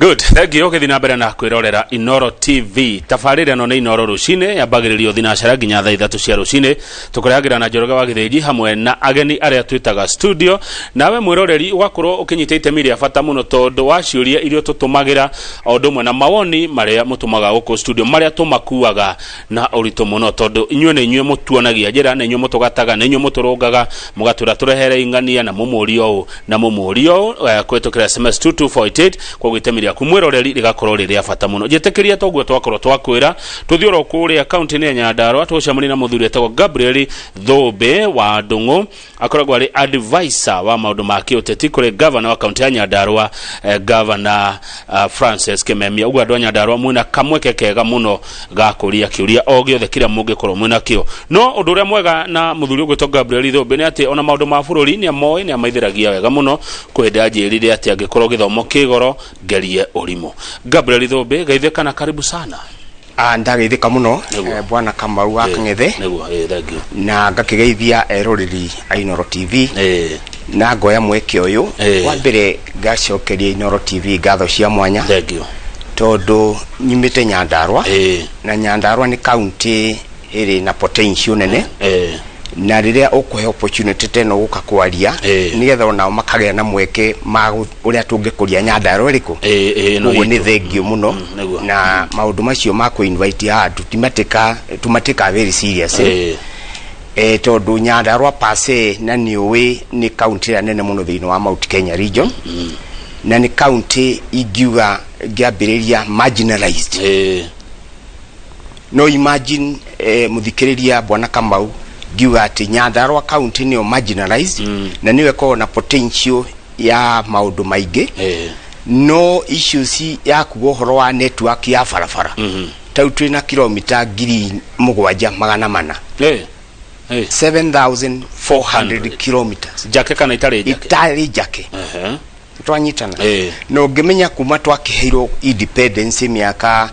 Good, thank you. Ũgĩthiĩ na mbere na kwĩrorera Inoro TV. Tabarĩra ĩno nĩ Inoro rũcinĩ, yambagĩrĩrio thinacara nginya thaa 3 cia rũcinĩ. Tũkũrehagĩra na Njoroge wa Gĩthĩnji hamwe na ageni arĩa twĩtaga studio. Nawe mwĩroreri ũgakorwo ũkĩnyita itemi rĩa bata mũno tondũ wa ciũria iria tũtũmagĩra o ũndũ ũmwe na mawoni marĩa mũtũmaga gũkũ studio marĩa tũmakuaga na ũritũ mũno tondũ inyuĩ nĩ inyuĩ mũtuonagia njĩra, nĩ inyuĩ mũtũgataga, nĩ inyuĩ mũtũrũngaga, mũgatwĩra tũrehere ing'ania na mũmũrie ũũ na mũmũrie ũũ kũhĩtũkĩra SMS 22488. Koguo itemi rĩaku mwĩroreri rĩgakorwo rĩ rĩa bata mũno. Njĩtĩkĩria toguo twakorwo twakwĩra tũthiĩ oro kũrĩa kaunti-inĩ ya Nyandarua tũgũcemania na mũthuri etagwo Gabriel Thũmbĩ wa Ndung'u. Akoragwo arĩ advisor wa maũndũ ma kĩũteti kũrĩ gavana wa kaunti ya Nyandarua, gavana Francis Kimemia. Ũguo andũ a Nyandarua mwĩna kamweke kega mũno ga kũria kĩũria o gĩothe kĩrĩa mũngĩkorwo mwĩna kĩo. No ũndũ ũrĩa mwega na mũthuri ũgwĩtwo Gabriel Thũmbĩ nĩ atĩ ona maũndũ ma bũrũri nĩ amoĩ, nĩ amaithĩragia wega mũno. Kwĩ hĩndĩ anjĩrire atĩ angĩkorwo gĩthomo kĩ goro ngerie ũrimũ. Gabriel Thũmbĩ, geithĩka na karibu sana. Ndageithĩka mũno. Nĩguo. Bwana Kamau wa Kang'ethe. Nĩguo, thank you. Na ngakĩgeithia eroreri a Inoro TV. Na ngoya mweke ũyũ wa mbere ngacokeria Inoro TV ngatho cia mwanya. Thank you. Tondũ nyumĩte Nyandarua. Na Nyandarua nĩ kaunti ĩrĩ na potential nene. Na rĩrĩa ũkũhe opportunity ta ĩno gũka kwaria nĩgetha onao makagĩa na mweke ma ũrĩa tũngĩkũria Nyandarua ĩrĩkũ. Ĩno Ũguo nĩ itũ. Thengio mũno. Nĩguo. Na maũndũ macio ma kũ invite andũ timatĩka tũmatĩka very serious. Tondũ Nyandarua per se na nĩ ũĩ nĩ kaunti ĩrĩa nene mũno thĩinĩ wa Mount Kenya region. Na nĩ kaunti ingiuga ngĩambĩrĩria marginalized. No imagine mũthikĩrĩria Bwana Kamau ngiuga atĩ Nyandarua county nĩyo marginalized na nĩyo ĩkoragwo na potential ya maũndũ maingĩ. No issues ya kuga ũhoro wa network ya barabara tau twĩna kilomita 7400. 7400 kilometers. Njake kana itarĩ njake? Itarĩ njake. Twanyitana. Na ũngĩmenya kuma twakĩheirwo independence mĩaka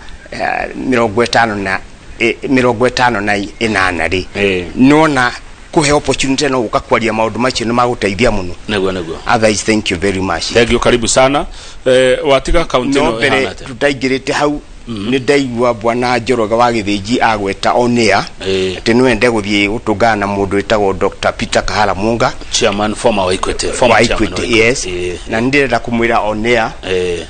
58 rĩ, nona kũhe opportunity no gũka kwaria maũndũ macio nĩ magũteithia mũno. Nĩguo, nĩguo. Otherwise, thank you very much. Thank you, karibu sana. Watiga kaunti no ĩno mbere ĩhana atĩa? Tũtaingĩrĩte hau, nĩ ndaigua Bwana Njoroge wa Gĩthĩnji agweta on air atĩ no ende gũthiĩ gũtũngana na mũndũ wĩtagwo Dr. Peter Kahara Munga, chairman former wa Equity, former wa chairman wa Equity, yes. Na nĩ ndĩrenda kũmwĩra on air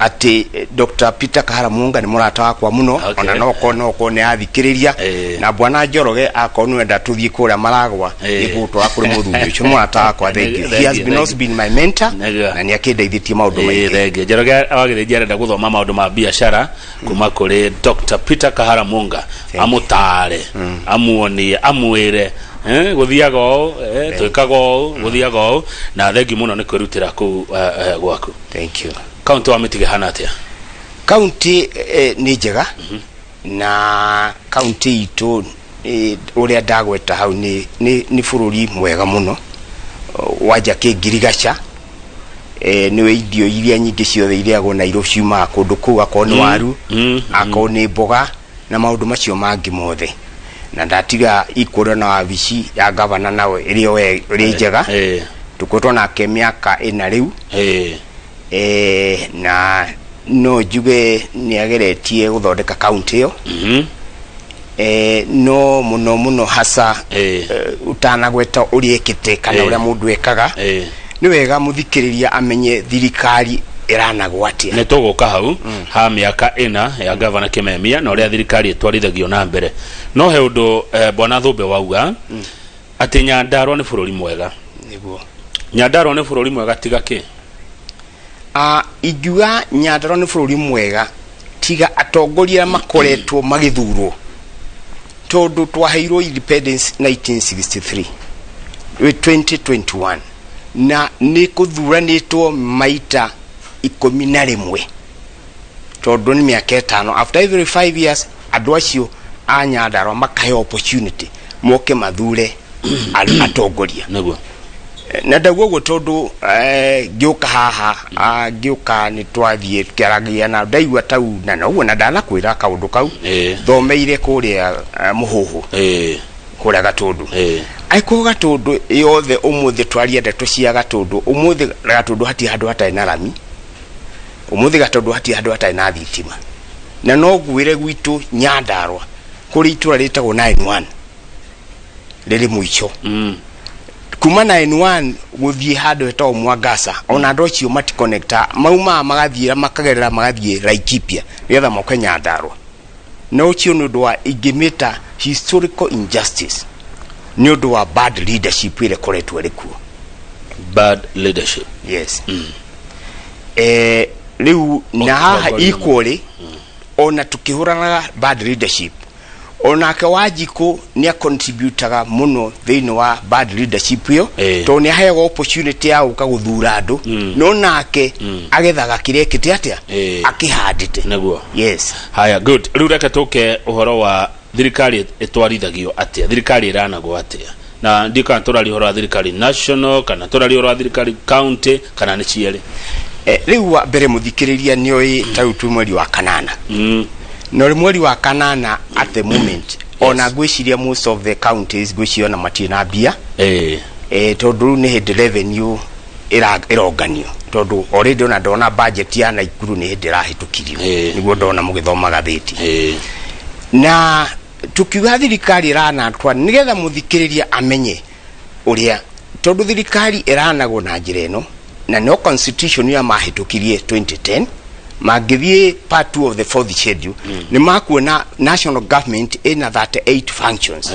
atĩ Dr. Peter Kahara Munga nĩ mũrata wakwa mũno. Ona no korwo nĩ athikĩrĩria na Bwana Njoroge akorwo nĩ wenda tũthiĩ kũrĩa Maragwa, nĩ ngũgũtwara kũrĩ mũthuri ũcio, mũrata wakwa. Thank you. Thank He has you, been thank also been my mentor na nĩ akĩndeithĩtie maũndũ maingĩ. Thank you. Njoroge wa Gĩthĩnji arenda gũthoma maũndũ ma biacara kuma kũrĩ Dr. Peter Kahara Munga, amũtare, amuonie, amwĩre gũthiaga ũũ, twĩkaga ũũ, gũthiaga ũũ. Na thengi mũno nĩ kwĩrutĩra kũu gwaku. Thank you. Kaunti wa mĩtige hana atĩa? Kaunti nĩ njega na kaunti itũ ũrĩa ndagweta hau nĩ bũrũri mwega mũno wanja kĩngirigaca, nĩwe irio iria nyingĩ ciothe irĩagwo Nairobi ciumaga kũndũ kũu, akorwo nĩ waru, akorwo nĩ mboga na maũndũ macio mangĩ mothe. Na ndatiga ikũrĩa na wabici ya gavana nao ĩrĩ o ĩrĩ njega. Tũkoretwo nake mĩaka 4 rĩu. Na no njuge nĩ ageretie gũthondeka kaunti ĩyo. No mũno mũno hasa ũtanagweta ũrĩa ĩkĩte kana ũrĩa mũndũ ekaga, nĩ wega mũthikĩrĩria amenye thirikari ĩranagwo atĩa. Nĩ tũgũka hau ha mĩaka 4 ya gavana Kimemia na ũrĩa thirikari ĩtwarithagio na mbere. No he ũndũ Bwana Thũmbĩ wauga atĩ Nyandarua nĩ bũrũri mwega. Nĩguo. Nyandarua nĩ bũrũri mwega tiga kĩ? Ingiuga Nyandarua nĩ bũrũri mwega tiga atongoria arĩa makoretwo magĩthurwo, tondũ twaheirwo independence 1963, wĩ 2021 na nĩ kũthuranĩtwo maita 11, tondũ nĩ mĩaka 5. After every 5 years andũ acio a Nyandarua makaheo opportunity moke mathure atongoria. Na ndauga ũguo tondũ ngĩũka haha, ngĩũka nĩ twathiĩ tũkĩaragia na ndaigua tau na noguo na ndanakwĩra kaũndũ kau. Thomeire kũrĩa Mũhũhũ, kũrĩa Gatũndũ. Angĩkorwo Gatũndũ yothe ũmũthĩ twaria ndeto cia Gatũndũ, ũmũthĩ Gatũndũ hatirĩ handũ hatarĩ na rami. Ũmũthĩ Gatondũ hatirĩ handũ hatarĩ na thitima. Na no ngwĩre gwitũ Nyandarũa kũrĩ itũra rĩtagwo 91 rĩrĩ mũico. Kuma 91 gũthiĩ handũ hetagwo Mwangaza, ona andũ acio matikonekta, maumaga magathiĩra makagerera magathiĩ Laikipia nĩgetha moke Nyandarũa. Na ũcio nĩ ũndũ wa ingĩmĩta historical injustice nĩ ũndũ wa bad leadership ĩrĩa ĩkoretwo ĩrĩ kuo. Bad leadership. Yes. Rĩu na haha Ũtongoria. equally ona tukĩhũranaga bad leadership, onake Wanjikũ nĩ acontributaga mũno thĩinĩ wa bad leadership ĩyo, tondũ nĩ aheagwo opportunity ya gũka gũthura andũ, no nake agethaga kĩrĩa ekĩte atĩa, akĩhandĩte. Nĩguo. Yes. Haya, good. Rĩu reke tũke ũhoro wa thirikari ĩtwarithagio atĩa, thirikari ĩranagwo atĩa, na ndiũ kana tũraria ũhoro wa thirikari national kana tũraria ũhoro wa thirikari county kana nĩ cierĩ. Rĩu wa mbere mũthikĩrĩria nĩ oĩ ta rĩu twĩ mweri wa kanana, na ũrĩ mweri wa kanana at the moment, ona ngwĩciria most of the counties, ngwĩciria ona matirĩ na mbia, tondũ rĩu nĩ hĩndĩ revenue ĩronganio, tondũ already ona ndona budget ya Naikuru nĩ hĩndĩ ĩrahĩtũkirio, nĩguo ndona mũgĩthoma gathĩti. Na tukiuga thirikari ĩranatwa, nĩgetha mũthikĩrĩria amenye ũrĩa, tondũ thirikari ĩranagwo na njĩra ĩno, na no constitution ya mahĩtũkirie 2010, mangĩthiĩ part 2 of the fourth schedule, nĩ makuona national government ĩna 38 functions,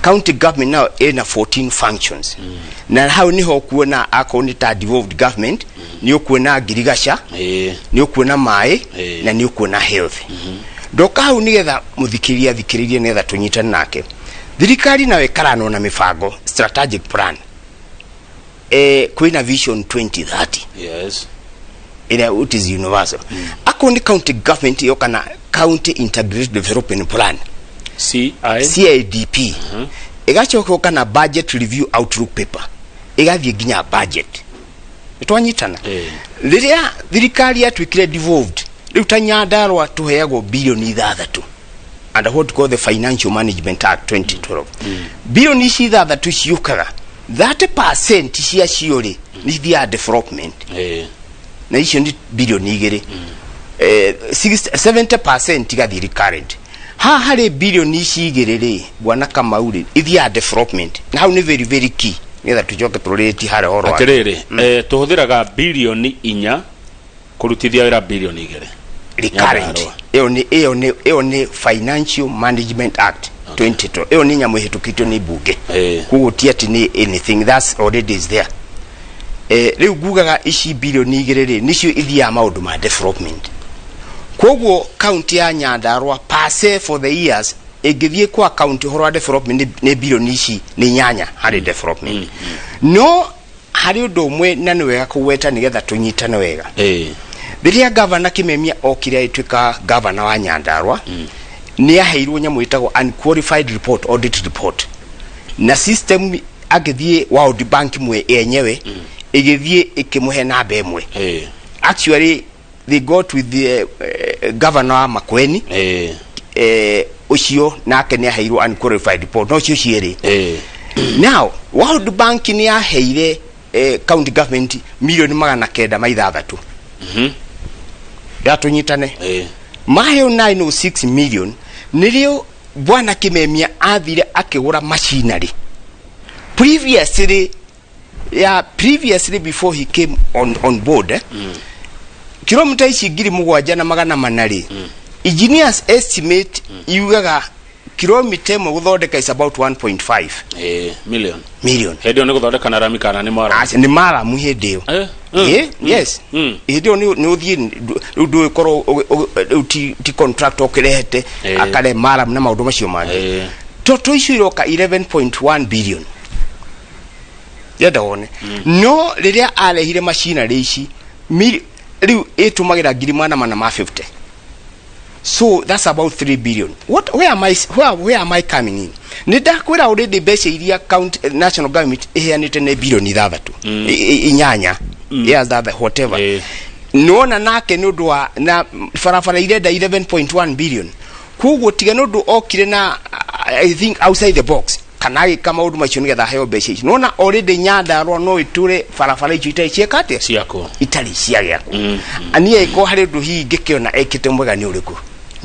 county government nayo ĩna 14 functions. Na hau niho ũkuona akorwo nĩ ta devolved government, nĩ ũkuona ngirigaca, nĩ ũkuona maĩ, na nĩ ũkuona health. Ndoka hau nĩgetha mũthikĩrĩria athikĩrĩrie, nĩgetha tũnyitane nake. Thirikari nayo ĩkaranwo na mĩbango, strategic plan. Kwĩna Vision 2030, ĩrĩa it is universal. Akorwo nĩ county government, ĩyo kana County Integrated Development Plan, CI CIDP, ĩgacoka ũka na budget review outlook paper, ĩgathiĩ nginya budget. Nĩtwanyitana? Rĩrĩa thirikari yatuĩkire devolved, rĩu ta Nyandarũa tũheagwo bilioni 6 under what called the Financial Management Act 2012. Bilioni ici ithathatũ ciũkaga, 30% ciacio rĩ, nĩ cithiaga development, na icio nĩ bilioni 2. 60, 70% igathiĩ recurrent. Haha harĩ bilioni ici 2 rĩ, bwana Kamau, rĩ, ithiaga development, na hau nĩ very very key nĩgetha tũcoke tũrĩti harĩa ũhoro wa Atĩrĩrĩ, tũhũthĩraga bilioni 4 kũrutithia wĩra bilioni 2. Recurrent. Nyandarũa. Ĩyo nĩ Financial Management Act 2012. Ĩyo nĩ nyamũ ĩhĩtũkĩtio nĩ mbunge, koguo ti atĩ nĩ anything that's already is there. Rĩu ngugaga ici bilioni 2 rĩ, nĩcio ithiaga maũndũ ma development. Koguo kaunti ya Nyandarũa per se for the years ĩngĩthiĩ kwa kaunti ũhoro wa development nĩ bilioni ici nĩ 8 harĩ development. No harĩ ũndũ ũmwe na nĩ wega kũgweta nĩgetha tũnyitane wega. Rĩrĩa gavana Kimemia okire agĩtuĩka gavana wa Nyandarũa, nĩ aheirwo nyamũ ĩtagwo unqualified report, audit report, na system agĩthiĩ World Bank mwe yenyewe ĩgĩthiĩ ĩkĩmũhe namba ĩmwe. Actually they got with the governor wa Makueni, ũcio nake nĩ aheirwo unqualified report, no cio cierĩ. Now World Bank nĩ yaheire county government 906,000,000. Ndatũnyitane? Maheo 906 million, nĩrĩo bwana Kimemia athire akĩgũra machinery. Previously, yeah, previously before he came on board, kilomita ici 7400 rĩ, engineers estimate yugaga kilomita ĩmwe gũthondeka is about 1.5 Million. Million. Hĩndĩ ĩyo nĩ gũthondeka na rami kana nĩ mwara? Aca, nĩ maramu hĩndĩ ĩyo. Yes. Hĩndĩ ĩyo nĩ ũthiĩ rĩu ndũgĩkorwo rĩu ti contractor ũkĩrehete, akare maramu na maũndũ macio mangĩ. Toto icio iroka 11.1 billion, yenda wone. No rĩrĩa arehire machinery ici, rĩu ĩtũmagĩra 450,000, so that's about 3 billion. What, where am I, where am I coming in? Nĩ ndakwĩra already mbeca iria county, national government ĩheanĩte nĩ bilioni 6, 8, yes, that whatever. Nĩwona nake nĩ ũndũ wa na barabara irenda 11.1 billion, koguo tiga nĩ ũndũ okire na I think outside the box. Kana agĩka maũndũ macio nĩgetha aheo mbeca ici. Nona already Nyandarua no ĩtũre barabara icio itarĩ cieka atĩa? Ciakwo. Itarĩ cia gĩakwo. Niĩ angĩkorwo harĩ ũndũ hihi ingĩkĩona ekĩte mwega nĩ ũrĩkũ,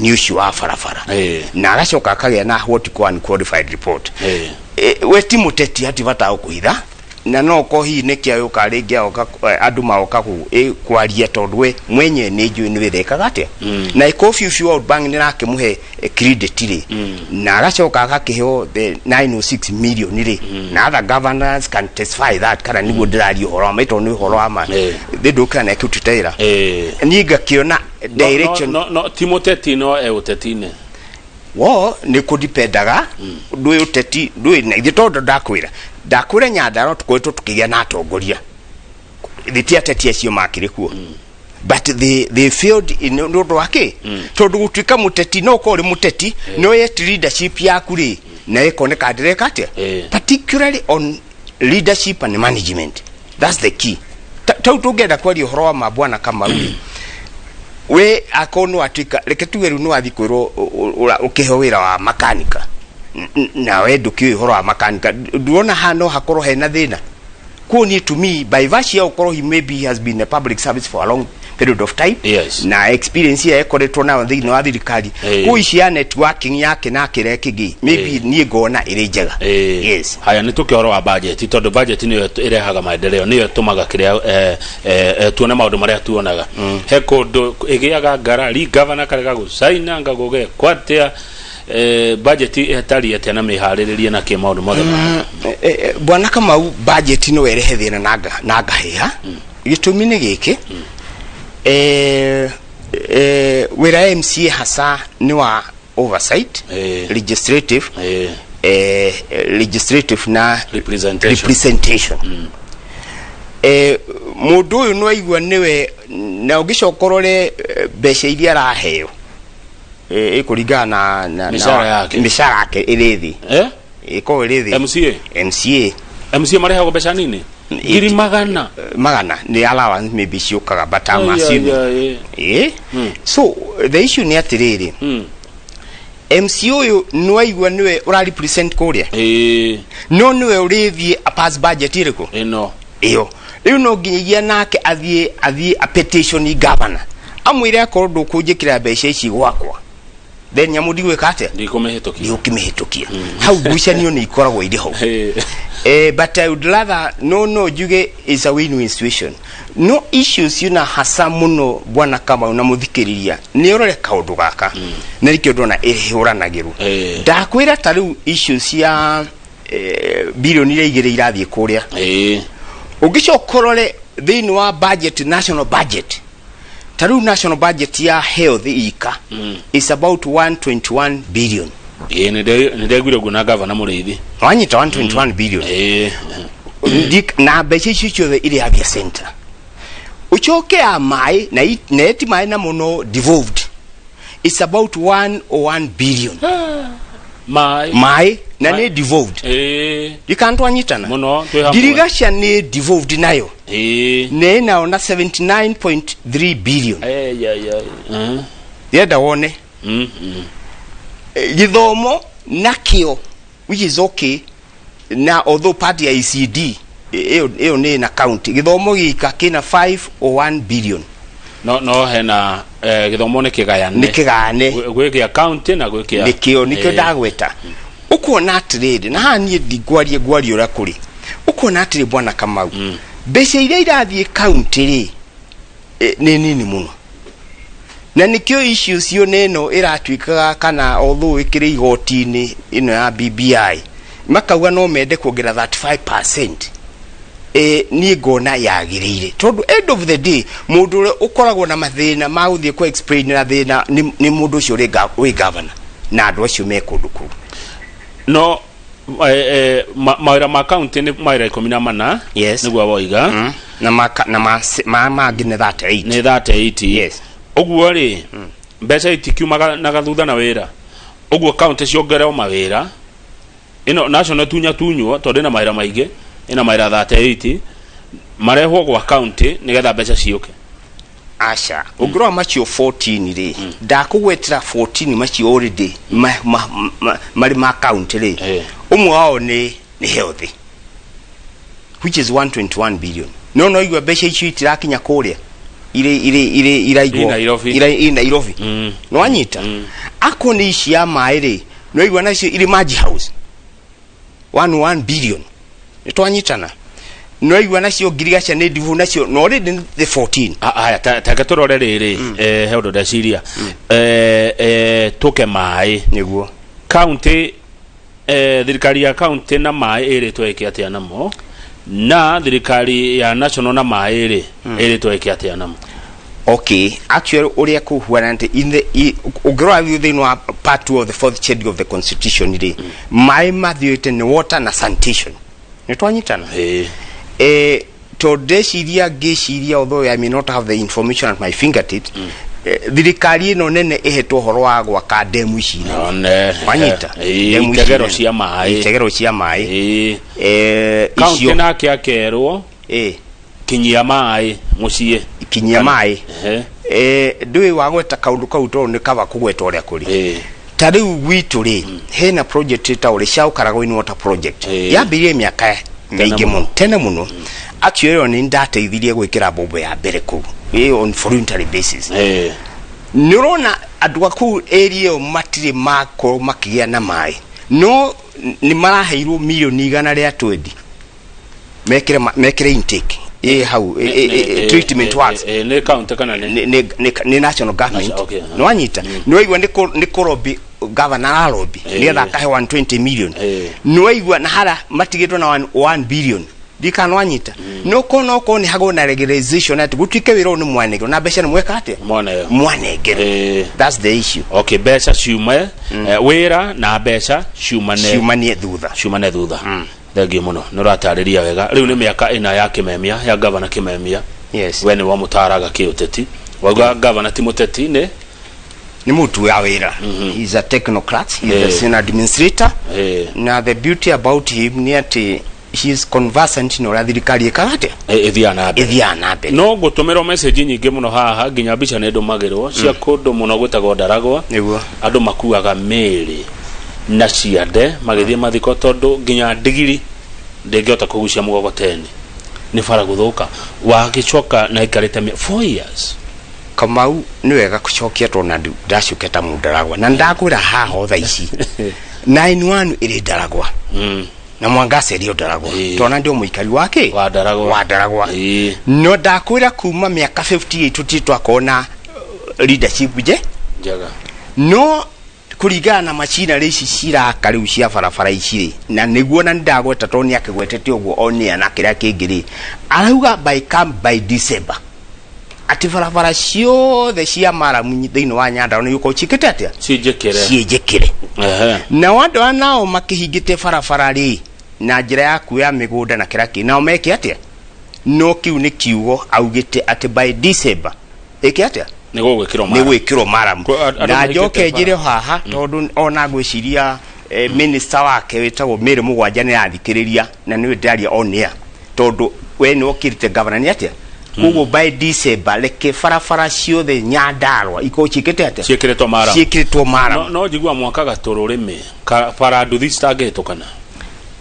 nĩ ũcio wa barabara. Na agacoka akagĩa na what you call unqualified report. We ti mũteti, hati bata gũkũhitha, na no ko hihi nĩkĩo yũka rĩngĩ agoka, andũ magoka kwaria, tondũ we mwenyewe nĩ njũĩ nĩ wĩra ekaga atĩa. Na ĩkorwo biũ biũ World Bank nĩ ĩrakĩmũhe credit rĩ, na agacoka agakĩheo the 906 million rĩ, na other governors can testify that kana nĩguo ndĩraria ũhoro wa ma, tondũ nĩ ũhoro wa ma. Thĩ ndũkĩra na ĩkĩrutĩte wĩra. Niĩ ngakĩona direction. No, ti mũteti, no e ũteti-inĩ. Wo nĩ kũdipendaga, ndũĩ ũteti ndũĩ na ithuĩ, tondũ ndakwĩra Nyandarua tũkoretwo tũkĩgĩa na atongoria thĩ, ti ateti acio makĩrĩ kuo, but they failed in nĩ ũndũ wa kĩ? Tondũ gũtuĩka mũteti, no ũkorwo ũrĩ mũteti, no yet leadership yaku rĩ, na ĩkoneka ndĩreka atĩa. Particularly on leadership and management, that's the key. Tau tũngĩenda kwaria ũhoro wa ma, bwana Kamau rĩ, we akorwo nĩ watuĩka, reke tuge rĩu nĩ wathiĩ kwĩrwo ũkĩheo wĩra wa makanika, na we ndũkĩũĩ ũhoro wa makanika, nduona haha no hakorwo hena thĩna. Kuo niĩ, to me, by virtue ya gũkorwo he maybe he has been a public service for a long period of time, na experience ĩyo ekoretwo nayo thĩinĩ wa thirikari, kũu ici ya networking yake na kĩrĩa kĩngĩ, maybe niĩ ngona ĩrĩ njega. Yes. Haya, nĩ tũke ũhoro wa budget, tondũ budget nĩyo ĩrehaga maendeleo, nĩyo ĩtũmaga kĩrĩa tuone maũndũ marĩa tuonaga. He kũndũ ĩgĩaga ngarari, gavana karega gũcaina, nga gũgekwo atĩa? Budget ĩtariĩ atĩa na mĩharĩrĩrie na kĩ maũndũ mothe ma Bwana Kamau, budget no ĩrehe thĩna na ngahĩha. Gĩtũmi nĩ gĩkĩ, wĩra wa MCA hasa nĩ wa oversight, legislative, legislative na representation. Representation. Mũndũ ũyũ no aigua nĩwe, na ũngĩcoka ũrore mbeca iria araheo, ĩkũringana na Mĩcara yake. Mĩcara yake ĩrĩ thĩ. Ĩkorwo ĩrĩ thĩ. MCA. MCA. MCA marĩhagwo mbeca nini, ngiri magana Magana nĩ allowance maybe ciũkaga, but I'm Ai, ai, assuming. ai. So the issue nĩ atĩrĩrĩ, MC ũyũ nĩwaigua nĩwe ũra represent kũrĩa, no nĩwe ũrĩthiĩ a pass budget ĩrĩkũ? Ĩno. Ĩyo rĩu no nginyagia nake athiĩ a petition governor, amwĩre akorwo ndũkũnjĩkĩra mbeca ici gwakwa, then nyamũ ndigwĩka atĩa? Ndikũmĩhĩtũkia. Ndigũkĩmĩhĩtũkia. Hau ngucanio nĩ ikoragwo irĩ hau. But I would rather no njuge is a win-win situation. No issues na hasa muno, bwana Kamau na muthikiriria, nĩ ũrore kaũndũ gaka na nĩkĩo ndona ĩhũranagĩrwo. Ndakwĩra ta rĩu issues cia bilioni iria igĩrĩ irathiĩ kũrĩa, ũngĩcoka ũrore thĩinĩ wa budget, national budget, ta rĩu national budget ya health ika is about 121 billion. Nĩ ndegwire ũguo na gavana Mũrĩithi. Wanyita, 121 billion. Na mbeca icio ciothe irĩ afya center, ucoke ya maĩ na na eti maĩ na mũno devolved, it's about 101 billion. Maĩ. Maĩ na nĩ devolved. Ndikantwanyitana. Mũno, twĩ hamwe. Ngirigaca nĩ devolved nayo, nĩ ĩnayo na 79.3 billion. Ai, ai, ai. Ndĩrenda wone gĩthomo nakĩo, which is okay, na although part ya ECD ĩyo nĩ na county, gĩthomo gĩka kĩna 501 billion. No hena gĩthomo nĩ kĩgayane. Nĩ kĩgayane. Gwĩ gĩa county na gwĩ kĩa Nĩkĩo ndagweta. Ũkuona atĩrĩrĩ, na haha niĩ ndingwarie, ngwaria ũrĩa kũrĩ. Ũkuona atĩrĩ, bwana Kamau, mbeca iria irathiĩ county rĩ, nĩ nini mũno, na nĩkĩo issue cio nĩ ĩno ĩratuĩkaga kana although ĩkĩrĩ igoti-inĩ ĩno ya BBI, makauga no mende kuongerera 35%. Niĩ ngona yagĩrĩire, tondũ end of the day mũndũ ũrĩa ũkoragwo na mathĩna ma gũthiĩ kũ explain na thĩna nĩ mũndũ ũcio wĩ governor na andũ acio me kũndũ kũu. No mawĩra ma county nĩ mawĩra 14. Nĩguo woiga. Na ma mangĩ nĩ 38. Nĩ 38. Yes. Ũguo rĩ, mbeca itikiumaga na gathutha na wĩra ũguo, county ciongererwo mawĩra, ĩno national tunya tunywo, tondũ ĩna mawĩra maingĩ, ĩna mawĩra 38, marehwo gwa county nĩgetha mbeca ciũke. Aca, ũngĩrora macio 14 rĩ, ndakũgwetera 14 macio already marĩ ma county rĩ. Ũmwe wao nĩ health, which is 121 billion. No igua mbeca icio itirakinya kũrĩa irĩ iraigwo. I Nairobi. I Nairobi. Nĩwanyita? Akorwo nĩ ici ya maĩ rĩ, nĩwaigua nacio irĩ Maji House 11 billion. Nĩtwanyitana? Nĩwaigua nacio ngirigaca nĩ ndibu nacio no already the 14. Haya, take tũrore rĩrĩ, he ũndũ ndeciria. Tũke maĩ. Nĩguo. County, thirikari ya county na maĩ ĩrĩtwo ĩke atĩa namo, na thirikari ya national na maĩ rĩ ĩrĩtwo ĩke atĩa namo? Okay, actually ũrĩa kũhuana atĩ in the ũngĩrora rĩu thĩinĩ wa part 2 of the fourth schedule of the constitution rĩ, maĩ mathiĩte nĩ water na sanitation. Nĩtwanyitana? Ĩĩ. Tondũ ndeciria, ngĩciria, although I may not have the information at my fingertips, thirikari ĩno nene ĩhetwo ũhoro wa gwaka ndemu ici nene. One. Wanyita? Ndemu ici itegero nene. Cia maĩ. Itegero cia maĩ. County icio nake akerwo kinyia maĩ mũciĩ. Kinyia maĩ. Ndũĩ wagweta kaũndũ kau tondũ nĩ kaba kũgweta ũrĩa kũrĩ. Ta rĩu gwitũ rĩ, hena project ĩtagwo Rĩcaũ Karagũinĩ Water Project. Yambĩrĩirie mĩaka mĩingĩ mũno. Mũno, tene mũno. Actually ĩyo nĩ ndateithirie gwĩkĩra mbombo ya mbere kũu ĩ on voluntary basis. Nĩ ũrona andũ a kũu area ĩyo matirĩ makorwo makĩgĩa na maĩ, no nĩ maraheirwo milioni 120 mekĩre intake ĩ hau treatment works. Nĩ county kana nĩ Nĩ national government. Okay, Nĩ wanyita? Nĩ waigua nĩ kũrobĩ governor ararobĩ nĩgetha akahe 120 million. Nĩ waigua na hara matigĩtwo na 1 billion ndikana. Wanyita? No korwo nĩ hagwo na regularization atĩ gũtuĩke wĩra ũyũ nĩ mwanengerwo na mbeca nĩ mweka atĩa? Mwaneo. Mwanengerwo. That's the issue. Okay, mbeca ciume, wĩra na mbeca ciumane. Ciumanie thutha. Ciumane thutha. Thengiũ mũno, nĩ ũratarĩria wega. Rĩu nĩ mĩaka 4 ya Kimemia, ya gavana Kimemia. Yes. We nĩ wamũtaraga kĩũteti, wauga gavana ti mũteti, nĩ Nĩ mũtu wa wĩra. He is a technocrat, he is a senior administrator. Na the beauty about him nĩ atĩ he is conversant na ũrĩa thirikari ĩkaga atĩa. Ĩthiaga na mbere. Ĩthiaga na mbere. No ngũtũmĩrwo message nyingĩ mũno haha, nginya mbica nĩ ndũmagĩrwo cia kũndũ mũno gwĩtagwo Ndaragwa. Andũ makuaga mĩĩrĩ na ciande magĩthiĩ mathiko tondũ nginya ndigiri ndĩngĩhota kũgucia mũgogoteni nĩ bara gũthũka. Wagĩcoka na ikarĩte 4 years. Kamau, nĩ wega kũcokia tondũ na ndacokia ta mũndaragwa na ndakwĩra haha o thaa ici 91 ĩrĩ Ndaragwa na Mwangaca ĩrĩ o Ndaragwa. Tondũ na ndio mũikari wa kĩ? Wa Ndaragwa. Wa Ndaragwa. No ndakwĩra kuma mĩaka 58 tũtirĩ twakorwo na leadership nje njega. No kũringana na macinarĩ ici ciraka rĩu cia barabara ici rĩ, na nĩguo na nĩndagweta tondũ nĩ akĩgwetete ũguo onia na kĩrĩa kĩngĩ rĩ, arauga by come by December atĩ barabara ciothe cia maramu thĩinĩ wa Nyandarua nĩ igũkorwo ciĩkĩte atĩa? Cinjĩkĩre. Ciĩnjĩkĩre. Nao andũ aya nao makĩhingĩte barabara rĩ na njĩra ya kuoya mĩgũnda na kĩrĩa kĩ nao meke atĩa? No kĩu nĩ kiugo augĩte atĩ by December ĩke atĩa? Nĩ gũgwĩkĩrwo nĩ maramu. Gwĩkĩrwo maramu. Andũ Na mahingĩte njoke bara. njĩre haha tondũ ona ngwĩciria minister wake wĩtagwo Mary Mũgwanja nĩ arathikĩrĩria na nĩwe ndĩraria on air tondũ we nĩ okĩrĩte governor nĩ atĩa. Koguo by December reke barabara ciothe Nyandarua ikorwo ciĩkĩte atĩa? Ciĩkĩrĩtwo maramu. Ciĩkĩrĩtwo maramu. No njigua mwakaga tũrũrĩmĩ bara nduthi citangĩhĩtũkana.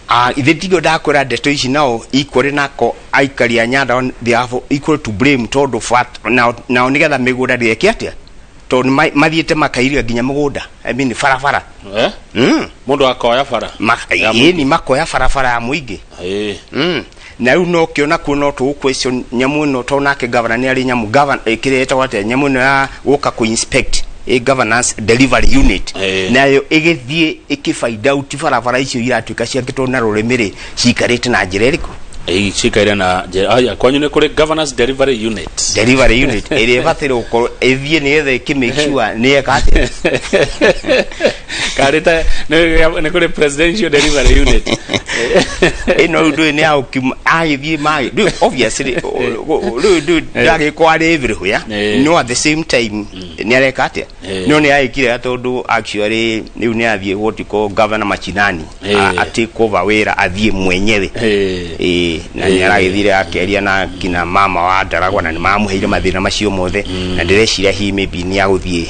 Ah, ithe ndigio ndakwĩra ndeto ici nao equally nako aikari a Nyandarua they have equal to blame tondũ nao nĩgetha mĩgũnda ndĩgeke atĩa, tondũ nĩ mathiĩte makairia nginya mũgũnda, I mean barabara. Eh? Mũndũ akoya bara Ya mũingĩ. Ĩni makoya barabara ya mũingĩ. Na rĩu no kĩona kuo no tũgũ question nyamũ ĩno tondũ nake governor nĩ arĩ nyamũ governor kĩrĩa ĩtagwo atĩa, nyamũ ĩno ya gũka kũ inspect ĩ governance delivery unit. Nayo ĩgĩthiĩ ĩkĩ find out barabara icio iratuĩka ciakĩtwo na rũrĩmĩ rĩ, cikarĩte na njĩra ĩrĩkũ? Ĩ, cikaire na njĩra aya kwanyu nĩ kũrĩ governance delivery unit. Delivery unit ĩrĩa ĩbataire gũkorwo ĩthiĩ nĩgetha ĩkĩ make sure nĩ yeka atĩa. Karĩte nĩ kũrĩ presidential delivery unit. Ĩno rĩu ndũĩ nĩ ya gũkiuma agĩthiĩ magĩ rĩu obviously rĩu ndũĩ ndagĩkorwo arĩ everywhere. No at the same time nĩ areka atĩa? No nĩ agĩkire tondũ actually rĩu nĩ athiĩ what you call governor machinani. A take over wĩra athiĩ mwenyewe. Ĩĩ, na nĩ aragĩthire akĩaria na kina mama wa Ndaragwa na nĩ mamũheire mathĩna macio mothe na ndĩreciria hi maybe nĩ agũthiĩ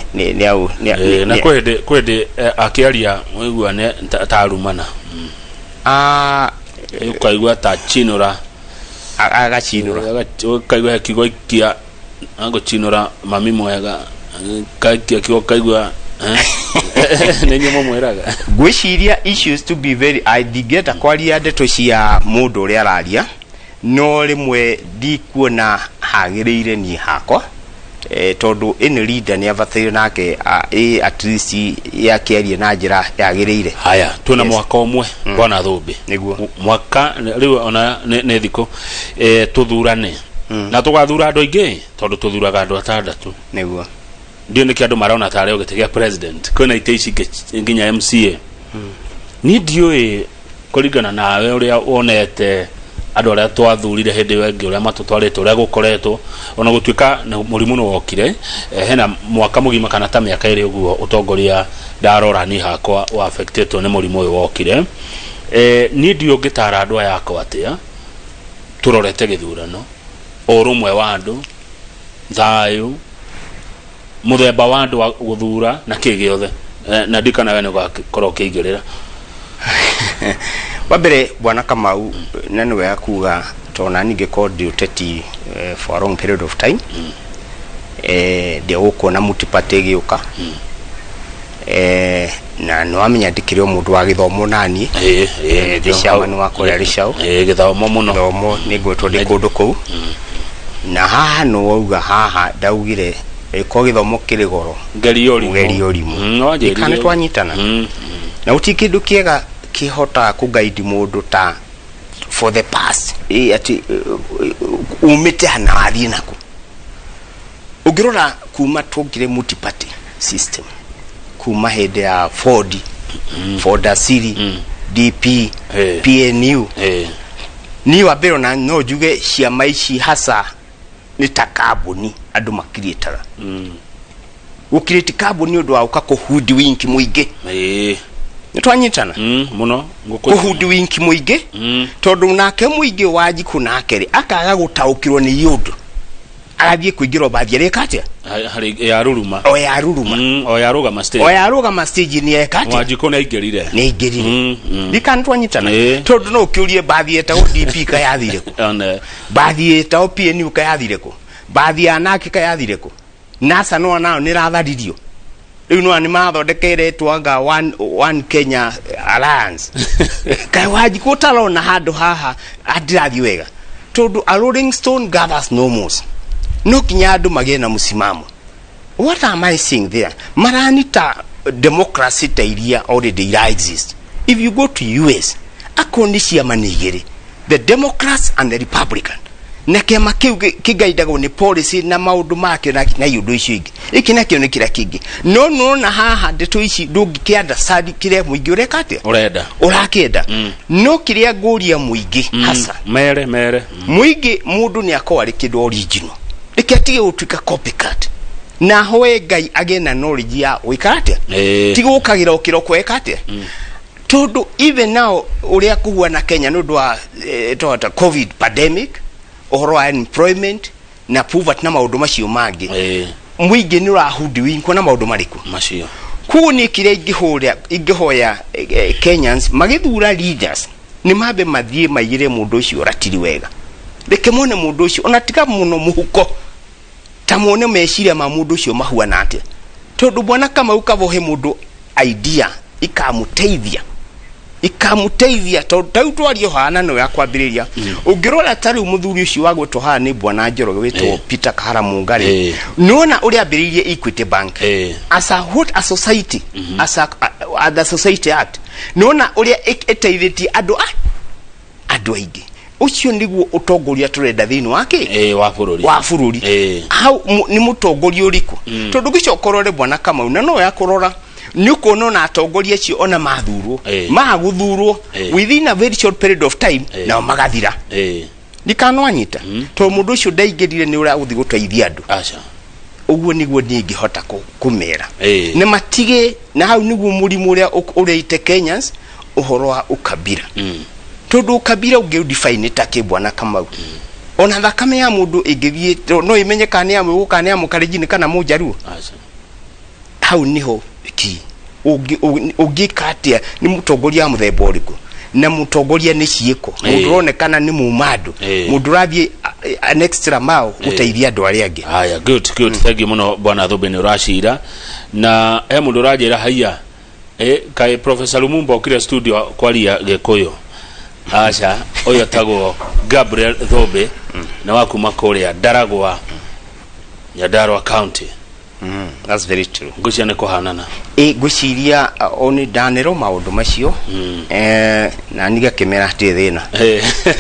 Na kwĩ hĩndĩ akĩaria waigua nĩ tarumana. Ah, Ũkaigua ta chinũra. Agacinũra. Ũkaigua he kiugo ikia agũcinũra mami mwega, kaikia kiugo kaigua nĩ inyuĩ mũmwĩraga. Ngwĩciria issues, to be very, I ndingĩenda kwaria ndeto cia mũndũ ũrĩa araria, no rĩmwe ndikuona hagĩrĩire niĩ hakwa, tondũ any leader nĩ abataire nake at least yakĩarie na njĩra yagĩrĩire. Haya, twĩna mwaka ũmwe, bwana Thũmbĩ. Nĩguo. Mwaka rĩu ona nĩ thikũ tũthurane na tũgathura andũ aingĩ, tondũ tũthuraga andũ atandatũ. Nĩguo. Ndiũ nĩkĩ andũ marona tarĩ o gĩtĩ gĩa president, kwĩna itĩ ici ingĩ nginya MCA. Niĩ ndiũĩ, kũringana nawe ũrĩa wonete andũ arĩa twathurire hĩndĩ ĩyo ĩngĩ, ũrĩa matũtwarĩte, ũrĩa gũkoretwo, ona gũtuĩka mũrimũ nĩ wokire, hena mwaka mũgima kana ta mĩaka 2 ũguo ũtongoria ndarora niĩ hakwa wa affectetwo nĩ mũrimũ ũyũ wokire. Niĩ ndiũĩ ũngĩtara andũ aya akwa atĩa tũrorete gĩthurano, ũrũmwe wa andũ, thayũ, mũthemba wa andũ a gũthura na kĩ gĩothe. Na ndikana we nĩ ũgakorwo ũkĩingĩrĩra. Wa mbere, bwana Kamau, na nĩ wega kuga tondũ nani ngĩkorwo ndĩ ũteti for a long period of time, ndĩgũkuona multi-party ĩgĩũka, na nĩ wamenya ndĩkĩrĩ o mũndũ wa gĩthomo naniĩ. Ndĩ chairman wa kũrĩa Rĩcaũ. Gĩthomo mũno. Gĩthomo nĩ ngwĩtwo ndĩ kũndũ kũu, na haha nĩ wauga, haha ndaugire ko gĩthomo kĩrĩ goro. Ngeria ũrimũ. Ũgerie ũrimũ. Wanjĩrire. Kana twanyitana na gũtirĩ kĩndũ kĩega kĩhotaga kũguide mũndũ ta for the past, atĩ umĩte hana wathiĩ naku. Ũngĩrora kuma tuongire multi-party system, kuma hĩndĩ ya Ford, Ford Asili, DP, PNU, niĩ wa mbere ona no njuge ciama ici hasa nĩ ta kambuni andũ makiriĩtaga gũkirĩti kambuni ũndũ wa gũka kũhundi winki mũingĩ. Nĩ twanyitana? Mũno. Kũhundi winki mũingĩ, tondũ nake mũingĩ wa njikũ nake rĩ akaga gũtaũkĩrwo nĩ ũndũ, agathiĩ kũingĩrwo bathi arĩka atĩa? Harĩ ya ruruma. O ya ruruma. O ya rũgama stage. O ya rũgama stage nĩ eka atĩa? Wanjikũ nĩ aingĩrire. Nĩ aingĩrire. Ndikana twanyitana? Tondũ no ũkĩũrie bathi ĩtagwo DP kayathire kũ? One. Bathi ĩtagwo PNU kayathire kũ? Bathi ya nake kayathire kũ? NASA no nayo nĩ ratharirio rĩu, no nĩ marathondekere twanga one Kenya Alliance. Kaĩ Wanjikũ ũtarona handũ haha andirathiĩ wega? Tondũ a rolling stone gathers no moss. No kinya andũ magĩe na mũsimamo. What am I saying there? Maranita democracy ta iria already ira exist. If you go to US, akorwo nĩ ciama nĩ igĩrĩ, the Democrats and the Republican, na kĩama kĩu kĩgaindagwo nĩ policy na maũndũ makĩo na iũndũ icio ingĩ, ĩkĩ nakĩo nĩ kĩrĩa kĩngĩ. No nona haha ndeto ici ndũngĩkĩ understand kĩrĩa mũingĩ ũreka atĩa. Ũrenda. Ũrakĩenda. No kĩrĩa ngũria mũingĩ hasa, mere mere. Mũingĩ, mũndũ nĩ akorwo arĩ kĩndũ original, reke atige gũtuĩka copycat, na hoe Ngai agĩe na knowledge ya gwĩka atĩa. Ti gũkagĩra o kĩroko eka atĩa, tondũ even now ũrĩa kũhuana Kenya nĩ ũndũ wa twahota COVID pandemic, ũhoro wa unemployment na poverty na maũndũ macio mangĩ, mũingĩ nĩ ũrahundi na maũndũ marĩkũ? Macio. Koguo niĩ kĩrĩa ingĩhũra ingĩhoya Kenyans magĩthura leaders nĩ mambe mathiĩ maigĩre mũndũ ũcio ratiri wega, reke mone mũndũ ũcio, ona tiga mũno mũhuko, ta mone meciria ma mũndũ ũcio mahuana atĩa, tondũ bwana Kamau kavohe mũndũ idea ikamuteithia ikamuteithia, tondũ ta rĩu twario haha na nĩwe akwambĩrĩria. Ũngĩrora ta rĩu mũthuri ũcio wa gwĩtwo haha nĩ bwana Njoroge wĩtwo Peter Kahara Mũngarĩ, nĩwona ũrĩa ambĩrĩirie Equity Bank as a what a society, as a the Society Act, nĩwona ũrĩa ĩteithĩtie andũ a andũ aingĩ. Ũcio nĩguo ũtongoria tũrenda thĩinĩ wa kĩ? Wa bũrũri. Wa bũrũri. Hau nĩ mũtongoria ũrĩkũ? Tondũ gĩcoka ũrore bwana Kamau, na no ya kũrora nĩ ũkuona ona atongoria acio ona mathurwo, magũthurwo, within a very short period of time nao magathira. Ndikanwanyita, tondũ mũndũ ũcio ndaingĩrire nĩ ũrĩa gũthiĩ gũteithia andũ. Aca. Ũguo nĩguo niĩ ingĩhota kũmera nĩ matige na hau nĩguo mũrimũ ũrĩa ũrĩte Kenyans, ũhoro wa ũkabira, tondũ ũkabira ũngĩ define ta kĩ, bwana Kamau? Ona thakame ya mũndũ ĩngĩthiĩ no ĩmenye kana nĩ ya Mũgĩkũyũ, kana nĩ ya Mũkalenjin, kana Mũnjaruo. Aca. Hau niho ki ũngĩka atĩa? Nĩ mũtongoria wa mũthemba ũrĩkũ? Na mũtongoria nĩ ciĩko, mũndũ ũronekana nĩ muma andũ, mũndũ ũrathiĩ an extra mile gũteithia andũ arĩa angĩ. Haya, good, good. Thank you muno, bwana Thumbi, nĩ ũracira na he mũndũ ũranjĩra haiya, kaĩ Professor Lumumba okire studio kwaria Gĩkũyũ? Aca, ũyũ etagwo Gabriel Thumbi na wa kuma kũrĩa Ndaragwa, Nyandarua County. That's very true. Ngũcia nĩ kũhanana. Ĩ, ngwĩciria o nĩ ndanerwo maũndũ macio, na niĩ ngakĩmera hatirĩ thĩna.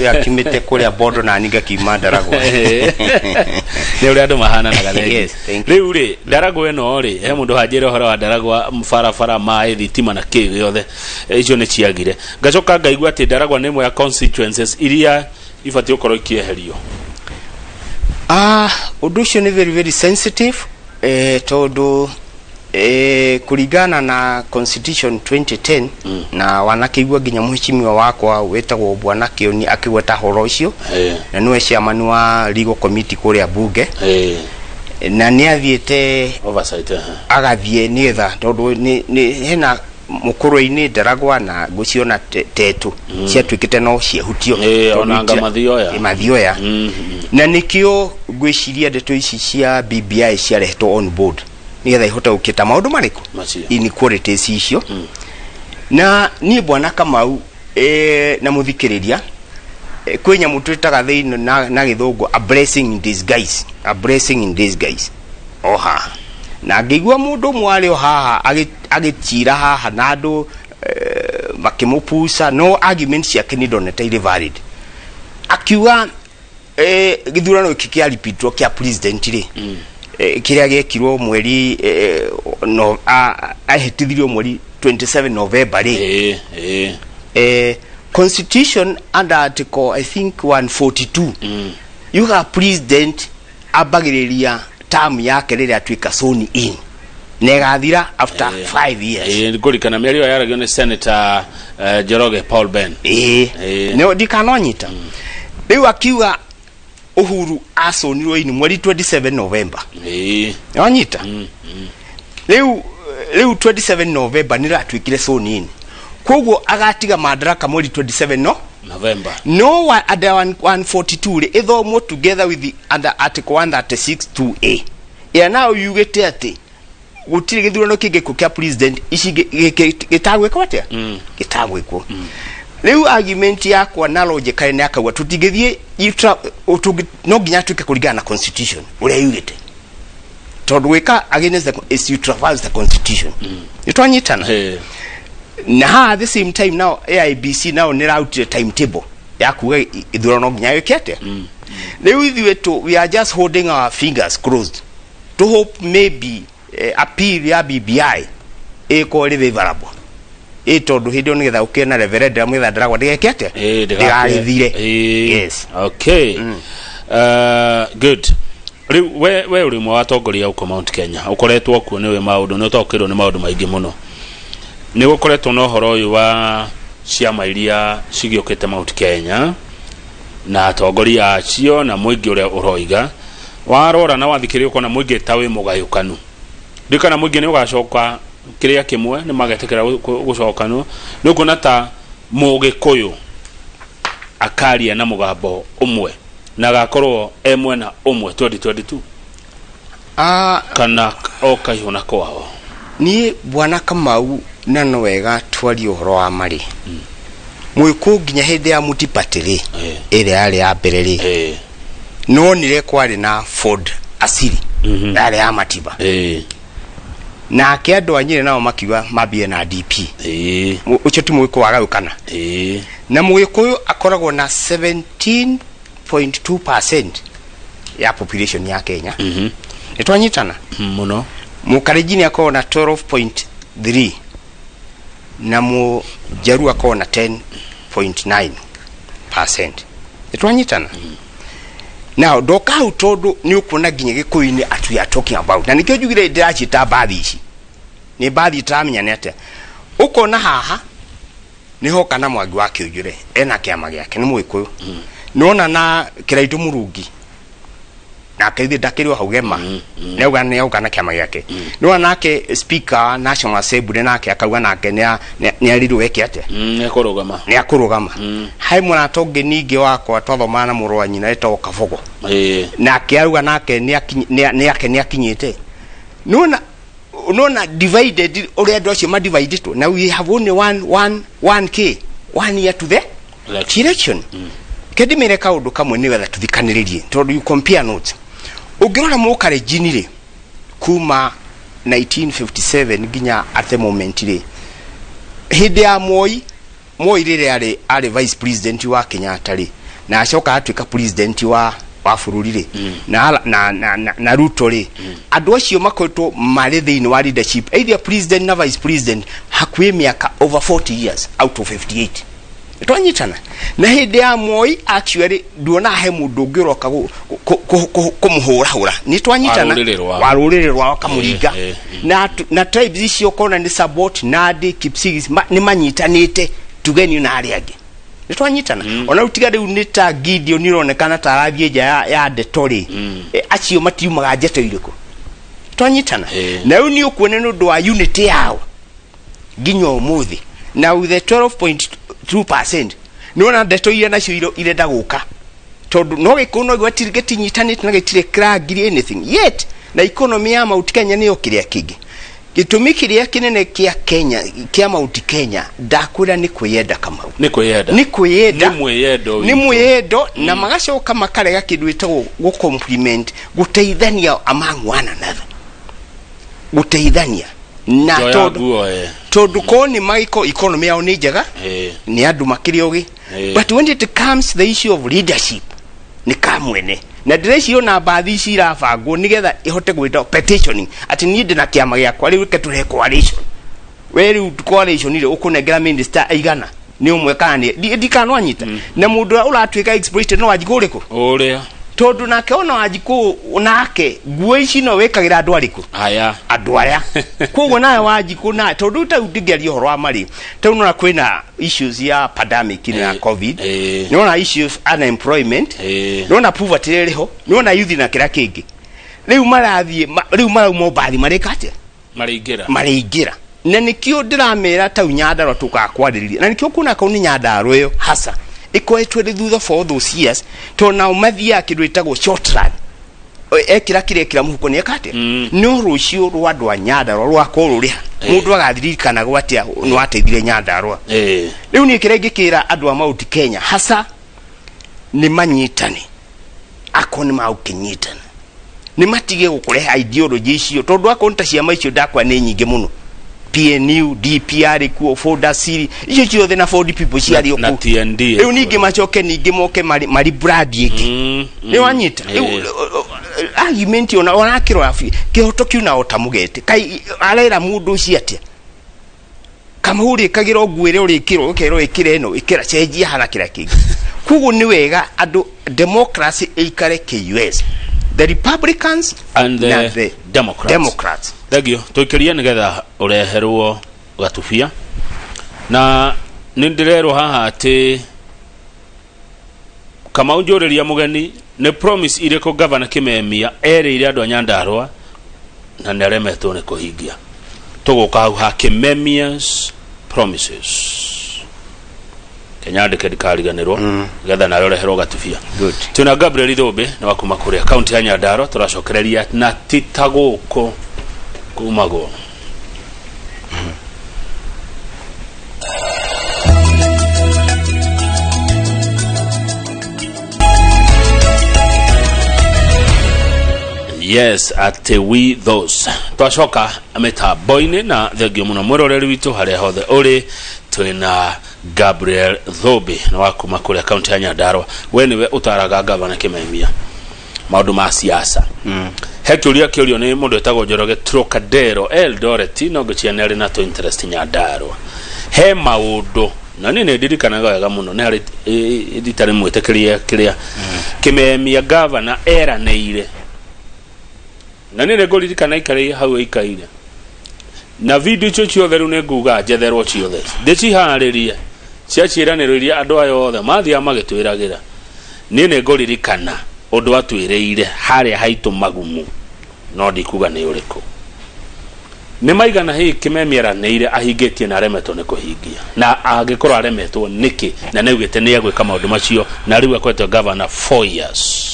Akiumĩte kũrĩa Bondo na niĩ ngakiuma Ndaragwa. Nĩ ũrĩa andũ mahananaga, thengi. Yes, thank you. Rĩu rĩ, Ndaragwa ĩno rĩ, he mũndũ hanjĩra ũhoro wa Ndaragwa, barabara, maĩ, thitima na kĩ gĩothe. Icio nĩ ciagire. Ngacoka ngaigua atĩ Ndaragwa nĩ ĩmwe ya constituencies iria ibatiĩ gũkorwo ikĩeherio. Ah, ũndũ ũcio nĩ very very sensitive, tondũ kũringana na constitution 2010, na wanakĩigua nginya mũheshimiwa wakwa wĩtagwo Bwana Kĩoni akĩgweta horo ũcio, na nĩwe chairman wa legal committee kũrĩa bunge, na nĩ athiĩte oversight. Agathiĩ nĩgetha tondũ nĩ hena mũkũrwe-inĩ Ndaragwa na ngũciona Tetu ciatuĩkĩte no ciehutio. Ĩ, ona anga Mathioya. Ĩ, Mathioya. Na nĩkĩo ngwĩciria ndeto ici cia BBI ciarehetwo on board nĩgetha ihote gũkĩta maũndũ marĩkũ? Macio. Inequalities icio. Na niĩ, bwana Kamau, na mũthikĩrĩria, kwĩ nyamũ twĩtaga thĩinĩ na gĩthũngũ a blessing in disguise, a blessing in disguise o haha. Na ngĩigua mũndũ ũmwe arĩ o haha agĩtira haha na andũ makĩmũpuca, no argument ciake nĩ ndonete irĩ valid. Akiuga gĩthurano gĩkĩ kĩa repeatwo kĩa president rĩ, kĩrĩa gĩekirwo mweri no, ahĩtithirio mweri 27 November rĩ, Ĩ, ĩ. Constitution under article, I think, 142, yuga president ambagĩrĩria term yake rĩrĩa atuĩka sworn in na ĩgathira after 5 years. Ĩ, ngũrikana mĩario ĩyo yaragio nĩ Senator Njoroge Paul Ben. Ĩĩ. Ĩĩ. Nĩ ndikanonyita rĩu akiuga Uhuru aconirwo in mweri 27 November. Wanyita rĩu 27 November nĩ ratuĩkire sworn in, koguo agatiga madaraka mweri 27 no November. No wa, under 142 rĩ, ĩthomwo together with the under article 136 2A, ĩrĩa nayo yugĩte atĩ gũtirĩ gĩthurano kĩngĩkwo kĩa president ici gĩtagwĩkwo atĩa, gĩtagwĩkwo. Rĩu argument yakwa na logically nĩ akauga tũtingĩthiĩ no nginya tuĩke kũringana na constitution ũrĩa yugĩte, tondũ gwĩka against the, is you traverse the constitution. Nĩ twanyitana? Na haha at the same time now AIBC nao nĩ rautire timetable ya kuga ithurano no nginya gĩke atĩa. Rĩu ithuĩ tu we are just holding our fingers crossed to hope maybe appeal ya BBI ĩkorwo ĩrĩ favorable, ĩ tondũ hĩndĩ ĩyo nĩgetha ũkĩe na referendum nĩgetha Ndaragwa ndĩgeke atĩa? Ndĩgagĩthire. Yes. Okay. Good. Rĩu we ũrĩ ũmwe wa atongoria gũkũ Mount Kenya, ũkoretwo kuo, nĩ ũĩ maũndũ, nĩ ũtaũkĩrwo nĩ maũndũ maingĩ mũno. Nĩ gũkoretwo na ũhoro ũyũ wa ciama iria cigĩũkĩte Mount Kenya na atongoria acio na mũingĩ ũrĩa ũroiga. Warora na wathikĩrĩria, ũkona mũingĩ ta wĩ mũgayũkanu. Ndiũĩ kana mũingĩ nĩ ũgacoka kĩrĩa kĩmwe, nĩ magetĩkĩra gũcokanwo. Nĩ ũkuona ta Mũgĩkũyũ akaria na mũgambo ũmwe na agakorwo e mwena ũmwe 2022, kana o kaihũ na kwao? Niĩ, bwana Kamau, na no wega twarie ũhoro wa marĩ mwĩkũ nginya hĩndĩ ya multi-party rĩ, ĩrĩa yarĩ ya mbere rĩ, nonire kwarĩ na Ford Asili, yarĩ ya Matiba, nake andũ a Nyĩrĩ nao makiuga mambie na DP. Ũcio ti mũgĩkũyũ wagayũkana. Na mũgĩkũyũ akoragwo na 17.2% ya population ya Kenya. Nĩ twanyitana? Mũno. Mũkalenjini akoragwo na 12.3 na mũjaruo akoragwo na 10.9%. Nĩ twanyitana? Now ndoka hau tondũ nĩ ũkuona nginya gĩkũyũ-inĩ at we are talking about, na nĩkĩo njugire ndĩraciĩta mbathi. Ici nĩ mbathi itaramenya nĩ atĩa. Ũkona haha nĩho kana Mwangi wa Kĩũnjũre ena kĩama gĩake, nĩ mũgĩkũyũ, nĩwona na Kĩraitũ Mũrungi. Nake ithe ndakĩrĩ o hau gema nĩauga nĩauga na kĩama gĩake. Nĩwona nake speaker National Assembly nake akauga nake nĩarirwo eke atĩa? Nĩ kũrũgama. Nĩ akũrũgama. He mũrata ũngĩ ningĩ wakwa twathomaga na mũrũ wa nyina etagwo Kabogo. Nake auga nake nĩake nĩakinyĩte. Nĩwona nona divided ũrĩa andũ acio madividĩtwo na we have only one k 1 year to the Election. Election. Kendimĩre kaũndũ kamwe nĩgetha tũthikanĩrĩrie tondũ you compare notes. Ũngĩrora mũkarenjini rĩ, kuma 1957 nginya at the moment rĩ, hĩndĩ ya Moi, Moi rĩrĩa arĩ vice president wa Kenyatta rĩ, na acoka atuĩka president wa bũrũri rĩ, na Ruto rĩ, andũ acio makoretwo marĩ thĩinĩ wa leadership, either president na vice president, hakuhĩ mĩaka over 40 years out of 58. Twanyitana na hĩndĩ ya Moi actually nduona he mũndũ ũngĩ ũroka kũmũhũrahũra. Nĩ twanyitana? Wa rũrĩrĩ rwao. Wa rũrĩrĩ rwao akamũringa. Na tribes icio ũkona nĩ Sabaot, Nandi, Kipsigis, nĩ manyitanĩte tugenio na arĩa angĩ. Nĩ twanyitana? Ona rĩu tiga rĩu nĩ ta Gideon ironekana ta arathiĩ nja ya ndeto rĩ, acio matiumaga njeto irĩkũ. Twanyitana? Na rĩu nĩ ũkuona nĩ ũndũ wa unity yao nginya ũmũthĩ na with the 12.2% nĩwona ndeto iria nacio irenda gũka tondũ no gĩkũyũ no gĩtinyitanĩte na gĩtirĩ kĩrangiri anything yet, na economy ya Mount Kenya nĩyo kĩrĩa kĩngĩ gĩtũmi kĩrĩa kĩnene kĩa Kenya, kĩa Mount Kenya. Ndakwĩra nĩ kwĩyenda, Kamau. Nĩ kwĩyenda. Nĩ kwĩyenda. Nĩ mwĩyendo nĩ witũ. Mwĩyendo na magacoka makarega kĩndũ gĩtagwo gũ-compliment, gũteithania among one another, gũteithania na Njoya tondũ nguo eh. Tondũ korwo nĩ magĩko economy yao nĩ njega, nĩ andũ makĩrĩ ogĩ, but when it comes to the issue of leadership nĩ kamwene. Na ndĩreciria ona mbathi ici irabangwo nĩgetha ĩhote gwĩta petitioning atĩ niĩ ndĩ na kĩama gĩakwa, rĩu reke tũrehe coalition. We rĩu coalition rĩ, ũkũnengera minister aigana, nĩ ũmwe kana nĩ ndikanwanyita na mũndũ ũrĩa ũratuĩka exploited no Wanjikũ ũrĩkũ? Ũrĩa. Tondũ nake ona Wanjikũ nake nguo ici no wĩkagĩra andũ arĩkũ? Aya. Andũ aya. Koguo nawe Wanjikũ na tondũ ta rĩu ndingĩaria ũhoro wa marĩ ta rĩu nona kwĩna issues ya pandemic ĩno ya COVID, nĩwona issues unemployment, nĩwona poverty ĩrĩa ĩrĩ ho, nĩwona youth na kĩrĩa kĩngĩ. Rĩu marathiĩ rĩu marauma mbathi marĩka atĩa? Marĩingĩra. Marĩingĩra. Na nĩkĩo ndĩramera tau Nyandarua tũkaga kwarĩrĩria, na nĩkĩo kuona kau nĩ Nyandarua ĩyo hasa ĩkoretwo ĩrĩ thutha for all those years, tondũ nao mathiaga kĩndũ gĩtagwo short run. Ekĩra kĩrĩa ekĩra mũhuko nĩ eka atĩa? No rũciũ rwa andũ a Nyandarua rwakorwo rũrĩ ha? Mũndũ agathirikanagwo atĩa nĩ wateithire Nyandarua? Rĩu niĩ kĩrĩa ingĩkĩra andũ a Mount Kenya hasa nĩ manyitane. Akorwo nĩ magũkĩnyitana nĩ matige gũkũrehe ideology icio, tondũ akorwo nĩ ta ciama icio ndakwa nĩ nyingĩ mũno, PNU, DP arĩ kuo, Ford Siri, icio ciothe na Ford People ciarĩ o na kũu. TND. Rĩu ningĩ macoke ningĩ moke marĩ brand ĩngĩ. Nĩ wanyita? Rĩu argument ona orakĩrora kĩhoto kĩu na ota mũgete kai arera mũndũ ũcio atĩa? Kamau ũrĩkagĩra nguo ĩrĩa ũrĩkĩrwo ũkerwo ĩkĩra ĩno, ĩkĩra cenjia hana kĩrĩa kĩngĩ. Koguo nĩ wega andũ democracy ĩikare KUS, the Republicans and the, na the Democrats. Democrats. Thengio. Tũikĩrie nĩgetha ũreherwo gatubia na nĩ ndĩrerwo haha atĩ Kamau njũrĩria mũgeni nĩ promise irĩkũ gavana Kimemia erĩire andũ a Nyandarua na nĩ aremetwo nĩ kũhingia. Tũgũka hau ha Kimemia's promises. Kenyandĩke ndikariganĩrwo nĩgetha nawe ũreherwo gatubia. Good. Twĩna Gabriel Thũmbĩ nĩ wa kuma kũrĩa kaunti ya Nyandarua. Tũracokereria na ti ta gũkũ kumagwo. Yes, atĩ we those twacoka mĩtambo-inĩ na thengio mũno mwĩroreri witũ harĩa hothe ũrĩ. Twĩna Gabriel Thũmbĩ nĩ wa kuma kũrĩa kaunti ya Nyandarua. We nĩwe ũtaraga gavana Kimemia maũndũ ma siasa. He kĩũria kĩũrio nĩ mũndũ wĩtagwo Njoroge Trocadero Eldoret, no ngĩcia nĩ arĩ na tũ interest Nyandarua. He maũndũ na niĩ nĩ ndirikanaga wega mũno nĩ harĩ rita rĩmwe tĩkĩria kĩrĩa Kimemia gavana eranĩire, na niĩ nĩ ngũririkana aikarĩire hau aikaire na video icio ciothe. Rĩu nĩ nguga njetherwo ciothe ndĩciharĩrie cia ciĩranĩro iria andũ aya othe mathiaga magĩtwĩragĩra. Niĩ nĩ ngũririkana Ũndũ atwĩrĩire harĩa haitũ magumu no ndikuga nĩ ũrĩkũ. Nĩ maigana hihi Kĩmemia eranĩire ahingĩtie na aremetwo nĩ kũhingia? Na angĩkorwo aremetwo nĩkĩ na nĩ augĩte nĩ egwĩka maũndũ macio na rĩu akoretwo e governor 4 years?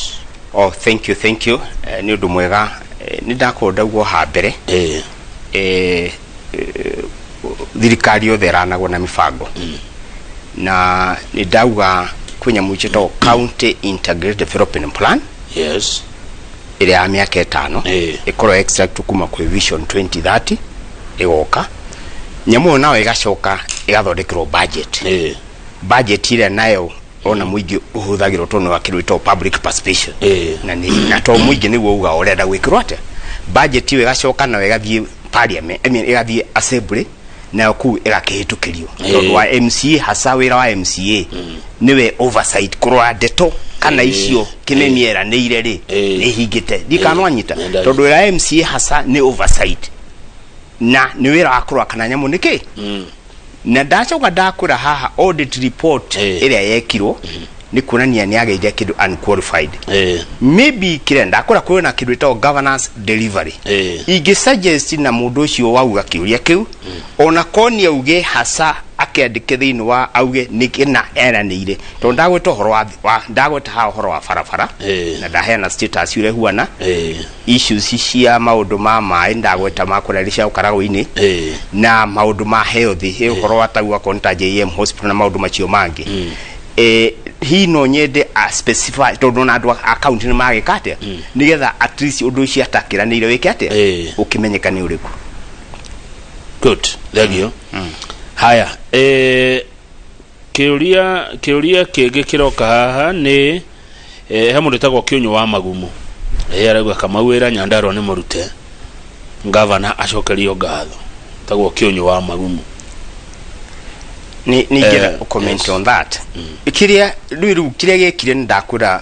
Oh, thank you, thank you. Nĩ ũndũ mwega. Nĩ ndakorwo ndauga o ha mbere. Thirikari yothe ĩranagwo na mĩbango na nĩ ndauga kwĩ nyamũ njĩtagwo County Integrated Development Plan ĩrĩa ya mĩaka 5 ĩkorwo extract kuma kwĩ Vision 2030 ĩgoka nyamũ ĩyo nayo ĩgacoka ĩgathondekerwo budget. Budget ĩrĩa nayo ona mũingĩ ũhũthagĩrwo tondũ nĩ wakĩrwo ĩtagwo public participation. Na nĩ na to mũingĩ nĩguo uga ũrenda gwĩkĩrwo atĩa. Budget ĩyo ĩgacoka nayo ĩgathiĩ parliament, I mean, ĩgathiĩ assembly, nayo kũu ĩgakĩhĩtũkĩrio tondũ wa MCA, hasa wĩra wa MCA nĩwe oversight, kũrora ndeto kana icio Kĩmemi eranĩire rĩ nĩ hingĩte ndikanwanyita. Tondũ wĩra wa MCA hasa nĩ oversight na nĩ wĩra wa kũrora kana nyamũ nĩ kĩ. Na ndacoka ndakwĩra haha audit report ĩrĩa yekirwo nĩ kuonania nĩ agĩire kĩndũ unqualified. Maybe kĩrĩa ndakwĩra kwĩna kĩndũ ĩtagwo governance delivery. Ingĩ suggest na mũndũ ũcio wauga kĩũria kĩu ona korwo nĩ auge hasa akĩandĩke thĩinĩ wa auge nĩ kĩna eranĩire, tondũ ndagwĩta ũhoro wa ndagwĩta haha ũhoro wa barabara na ndaheana status ũrĩa huana issues cia maũndũ ma maĩ, ndagweta ma kũrĩa cia Karagũ-inĩ na maũndũ ma health, ũhoro wa tau akorwo nĩ ta JM Hospital na maũndũ macio mangĩ. Hihi no nyende a specify tondũ ona andũ a county nĩ magĩka atĩa nĩgetha at least ũndũ ũcio atakĩranĩire wĩke atĩa ũkĩmenyeka nĩ ũrĩkũ. Good, thank you. Haya, kĩũria kĩngĩ kĩroka haha nĩ he mũndũ wĩtagwo Kĩũnyũ wa Magumu. Arauga Kamau wĩra Nyandarua nĩ mũrute ngavana acokerio ngatho. Tagwo Kĩũnyũ wa Magumu. Nĩ ingĩenda comment on that. Kĩrĩa rĩu kĩrĩa gĩekire nĩ ndakwĩra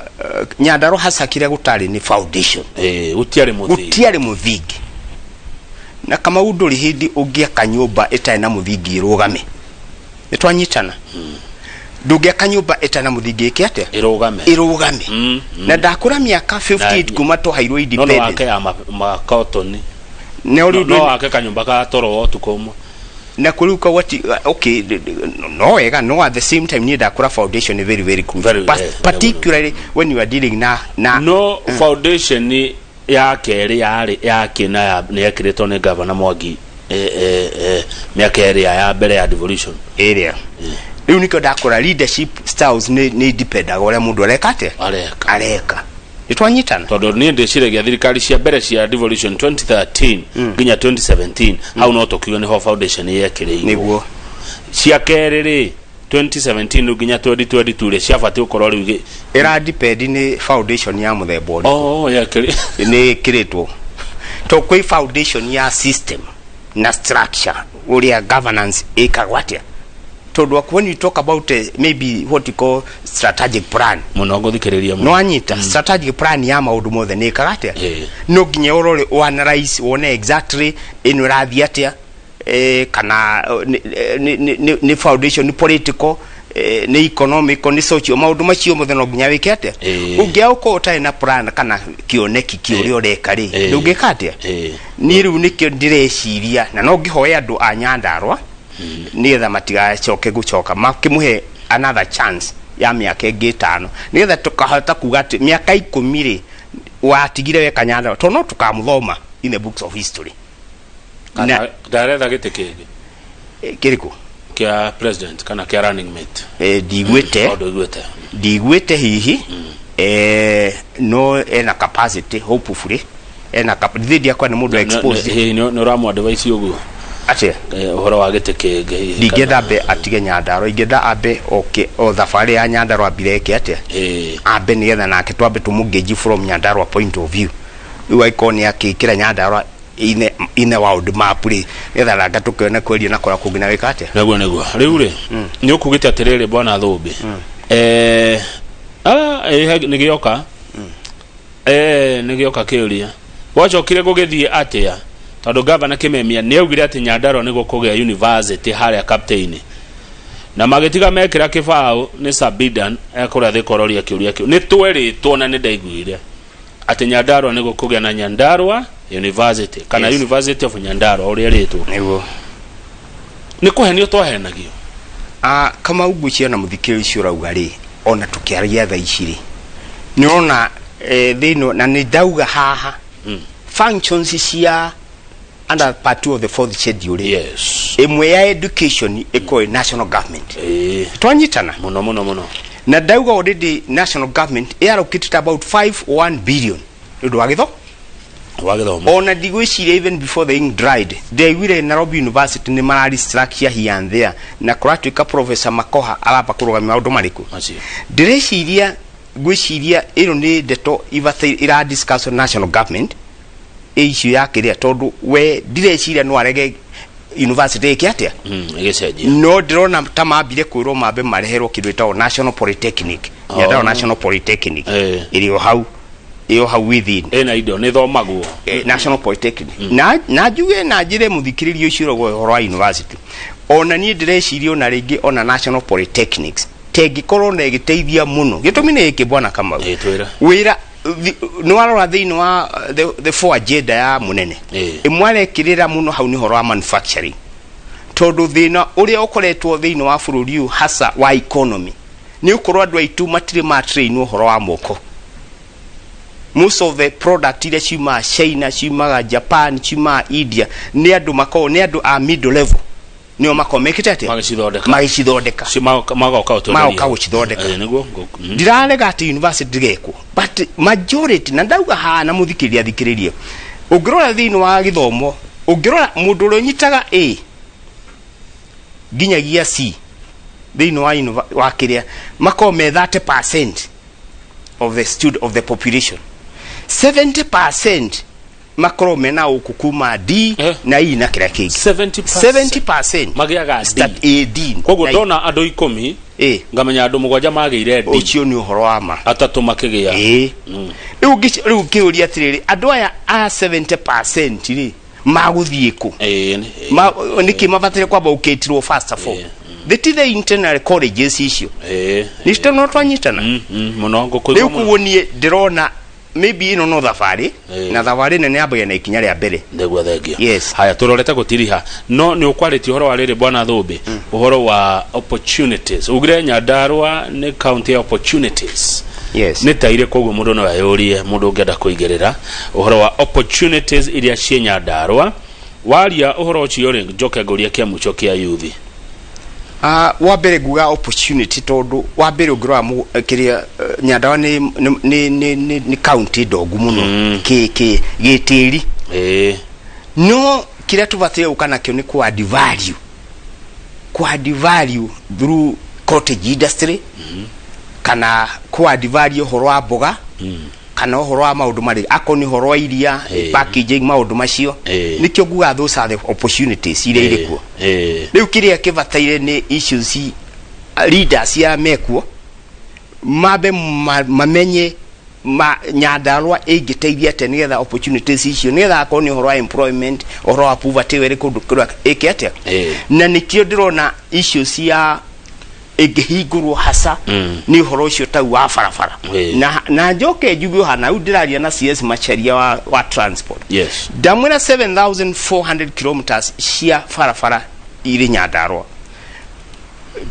Nyandarua hasa kĩrĩa gũtarĩ nĩ foundation. Gũtiarĩ mũthingi. Gũtiarĩ mũthingi na Kamau ndũrĩ hĩndĩ ũngĩaka nyũmba ĩtarĩ na mũthingi ĩrũgame. Nĩ twanyitana? Ndũngĩaka nyũmba ĩtarĩ na mũthingi ĩke atĩa? Ĩrũgame. Ĩrũgame. Na ndakũra mĩaka 58 kuma twaheirwo no independence. Wake ya makotoni. Na rĩu no wake kanyũmba ka toro ũtukũ ũmwe. Na kũrĩu kau ati okay, no wega, no at the same time niĩ ndakũra foundation nĩ very very crucial. Particularly when you are dealing na No foundation ya kerĩ yarĩ ya kĩna ya nĩ yekĩrĩtwo nĩ Gavana Mwangi mĩaka ĩrĩa ya mbere ya devolution. Ĩrĩa rĩu nĩkĩo ndakũra leadership styles nĩ dependaga ũrĩa mũndũ areka atĩa. Areka. Areka. Nĩ twanyitana? Tondũ niĩ ndĩciragia thirikari cia mbere cia devolution 2013 nginya 2017, hau no tũkiuge nĩho foundation yekĩrĩirwo. Nĩguo. Cia kerĩ rĩ, 2017 rĩu nginya 2022 rĩ, ciabatiĩ gũkorwo rĩu Ĩra depend nĩ foundation ya mũthemba ũrĩkũ. Oh, yekĩrĩ Nĩ ĩkĩrĩtwo to kwĩ foundation ya system na structure ũrĩa governance ĩkagwo atĩa, tondũ when you talk about maybe what you call strategic plan Mũno ngũthikĩrĩria mũno. No anyita strategic plan ya maũndũ mothe nĩ ĩkaga atĩa? No nginya ũrore, ũanalyze, wone exactly ĩno ĩrathiĩ atĩa, kana nĩ foundation nĩ political, nĩ economical, nĩ social, maũndũ macio mothe no nginya wĩke atĩa? Ũngĩaga ũkorwo ũtarĩ na plan kana kĩoneki kĩa ũrĩa ũreka rĩ, ndũngĩka atĩa? Niĩ rĩu nĩkĩo ndĩreciria na no ngĩhoe andũ a Nyandarua nĩgetha matigacoke gũcoka makĩmũhe another chance ya mĩaka ĩngĩ 5, nĩgetha tũkahota kuga atĩ mĩaka 10 rĩ watigire weka Nyandarua, tondũ no tũkamũthoma in the books of history. Ndaretha gĩtĩ kĩngĩ. Kĩrĩkũ? Kĩa president kana kĩa running mate. Ndiguĩte. Tondũ iguĩte. Ndiguĩte hihi. No ena capacity, hopefully ena capacity ndiakwa nĩ mũndũ exposed. Hihi nĩ ũramũ advise ũguo? Atĩa? Ũhoro wa gĩtĩ kĩngĩ hihi? Ndingĩenda ambe atige Nyandarua, ingĩenda ambe oke o thabarĩ ya Nyandarua ambire eke atĩa? Ambe nĩgetha nake twambe tũmũngĩnji from Nyandarua point of view. Rĩu angĩkorwo nĩ akĩkĩra Nyandarua ine world map rĩ, nĩgetha nanga tũkĩone kweria na kũrĩa kũngĩ na wĩka atĩa. Nĩguo rĩu rĩ nĩ ũkugĩte atĩrĩrĩ, bwana Thũmbĩ, nĩ gĩoka nĩ gĩoka kĩũria gwacokire gũgĩthiĩ atĩa, tondũ Gavana Kĩmemia nĩ augire atĩ Nyandarua nĩ gũkũgĩa university harĩa Captain. Na magĩtiga mekĩra kĩbaũ nĩ Sabidan ekũrĩa thĩ kororia kĩũria kĩu. Nĩ twerĩtwo na nĩ ndaiguire atĩ Nyandarua nĩ gũkũgĩa na Nyandarua University kana Yes. University of Nyandarua ũrĩa ĩrĩtwo. Nĩguo. Nĩ kũhenio twahenagio. Ah, Kamau, ngwĩciria na mũthikĩrĩria ũcio ũrauga rĩ, ona tũkĩaria thaa ici rĩ, nĩ ũrona thĩinĩ na nĩ ndauga haha functions cia under part 2 of the fourth schedule rĩ, ĩmwe ya education ĩkorwo ĩ national government. Twanyitana? Mũno mũno mũno. Na ndauga already national government ĩallocated about 51 billion nĩ ũndũ wa gĩtho Wa gĩthomo. Ona ndigwĩciria even before the ink dried, ndaiguire Nairobi University nĩ mara restructure here and there, na kũratuĩka Professor Makoha aramba kũrũgamia maũndũ marĩkũ. Macio. Ndĩreciria, ngwĩciria ĩno nĩ ndeto ibataire ĩra discuss national government issue ya kĩrĩa, tondũ we ndireciria no arege university ĩke atĩa. Ĩgĩcenjia. No ndĩrona ta mambire kwĩrwo mambe mareherwo kĩndũ gĩtagwo National Polytechnic, Nyandarua National Polytechnic. Ĩrĩ o hau, ĩrĩ o hau within. Ĩna indo nĩ thomagwo. National Polytechnic. Na njuge na njĩre mũthikĩrĩria ũcio ũrauga ũhoro wa university, ona niĩ ndĩreciria ona rĩngĩ ona National Polytechnics tengĩkorwo na ĩgĩteithia mũno. Gĩtũmi nĩ gĩkĩ, bwana Kamau. Twĩre. Wĩra nĩ warora thĩinĩ wa the four agenda ya mũnene, ĩmwe arekĩrĩra mũno hau nĩ ũhoro wa manufacturing, tondũ thĩna ũrĩa ũkoretwo thĩinĩ wa bũrũri ũyũ hasa wa economy nĩ ũkorwo andũ aitũ matirĩ ma train ũhoro wa moko. Most of the product iria ciumaga China, ciumaga Japan, ciumaga India, nĩ andũ makoragwo nĩ andũ a middle level nĩo makoragwo mekĩte atĩa? Magĩcithondeka. Magĩcithondeka. Magoka gũtwenderia. Magoka gũcithondeka. Nĩguo Ndirarega atĩ university ndĩgekwo, but majority, na ndauga haha na mũthikĩrĩria athikĩrĩrie, ũngĩrora thĩinĩ wa gĩthomo, ũngĩrora mũndũ ũrĩa ũnyitaga A nginyagia C thĩinĩ wa wa kĩrĩa makorwo me 30% of the student of the population, 70% makorwo mena ũkũ kuma D na E na kĩrĩa kĩngĩ. 70%. 70% magĩaga D. Start A D Koguo na E. ndona andũ 10 ngamenya andũ mũgwanja magĩire D. Ũcio nĩ ũhoro wa ma. Atatũ makĩgĩa. Rĩu rĩu ngĩũria atĩrĩrĩ, andũ aya a 70% rĩ, magũthiĩ kũ? Nĩkĩ mabataire kwamba gũkĩtirwo first of all the ti the internal colleges icio? Nĩ no twanyitana? Mũno ngũkũigua Rĩu mũno. Koguo niĩ ndĩrona maybe ĩno no thabarĩ, na thabarĩ nene yambagia na ikinya rĩa mbere. Nĩguo, thengio. Yes. Haya, tũrorete gũtiriha, no nĩ ũkwarĩtie ũhoro wa rĩrĩ, bwana Thũmbĩ, ũhoro wa opportunities. Ugire Nyandarua nĩ county ya opportunities. Yes. Nĩ ta irĩ? Koguo mũndũ no eyũrie, mũndũ ũngĩenda kũigĩrĩra ũhoro wa opportunities iria ciĩ Nyandarua, waria ũhoro ũcio rĩ, njoke ngũrie kĩamuco kĩa yuthi. Wa mbere nguga opportunity, tondũ wa mbere ũngĩrora kĩrĩa Nyandarua nĩ county ndongu mũno kĩ gĩtĩri, no kĩrĩa tũbataire gũka nakĩo nĩ kũ add value, kũ add value through cottage industry, kana kũ add value ũhoro wa mboga, kana ũhoro wa maũndũ marĩ akorwo nĩ ũhoro wa iria, packaging, maũndũ macio. Nĩkĩo nguga those are the opportunities iria irĩ kuo. Rĩu kĩrĩa kĩbataire nĩ issues leaders ya mekuo mambe mamenye ma Nyandarua ĩngĩteithia atĩa nĩgetha opportunities icio, nĩgetha akorwo nĩ ũhoro wa employment, ũhoro wa poverty ĩrĩ kũndũ kũrĩa ĩke atĩa. Na nĩkĩo ndĩrona icio cia ĩngĩhingũrwo hasa nĩ ũhoro ũcio tau wa barabara. Na njoke njuge hana rĩu ndĩraria na CS Macharia wa transport. Ndamwĩra 7400 kilometers cia barabara irĩ Nyandarua,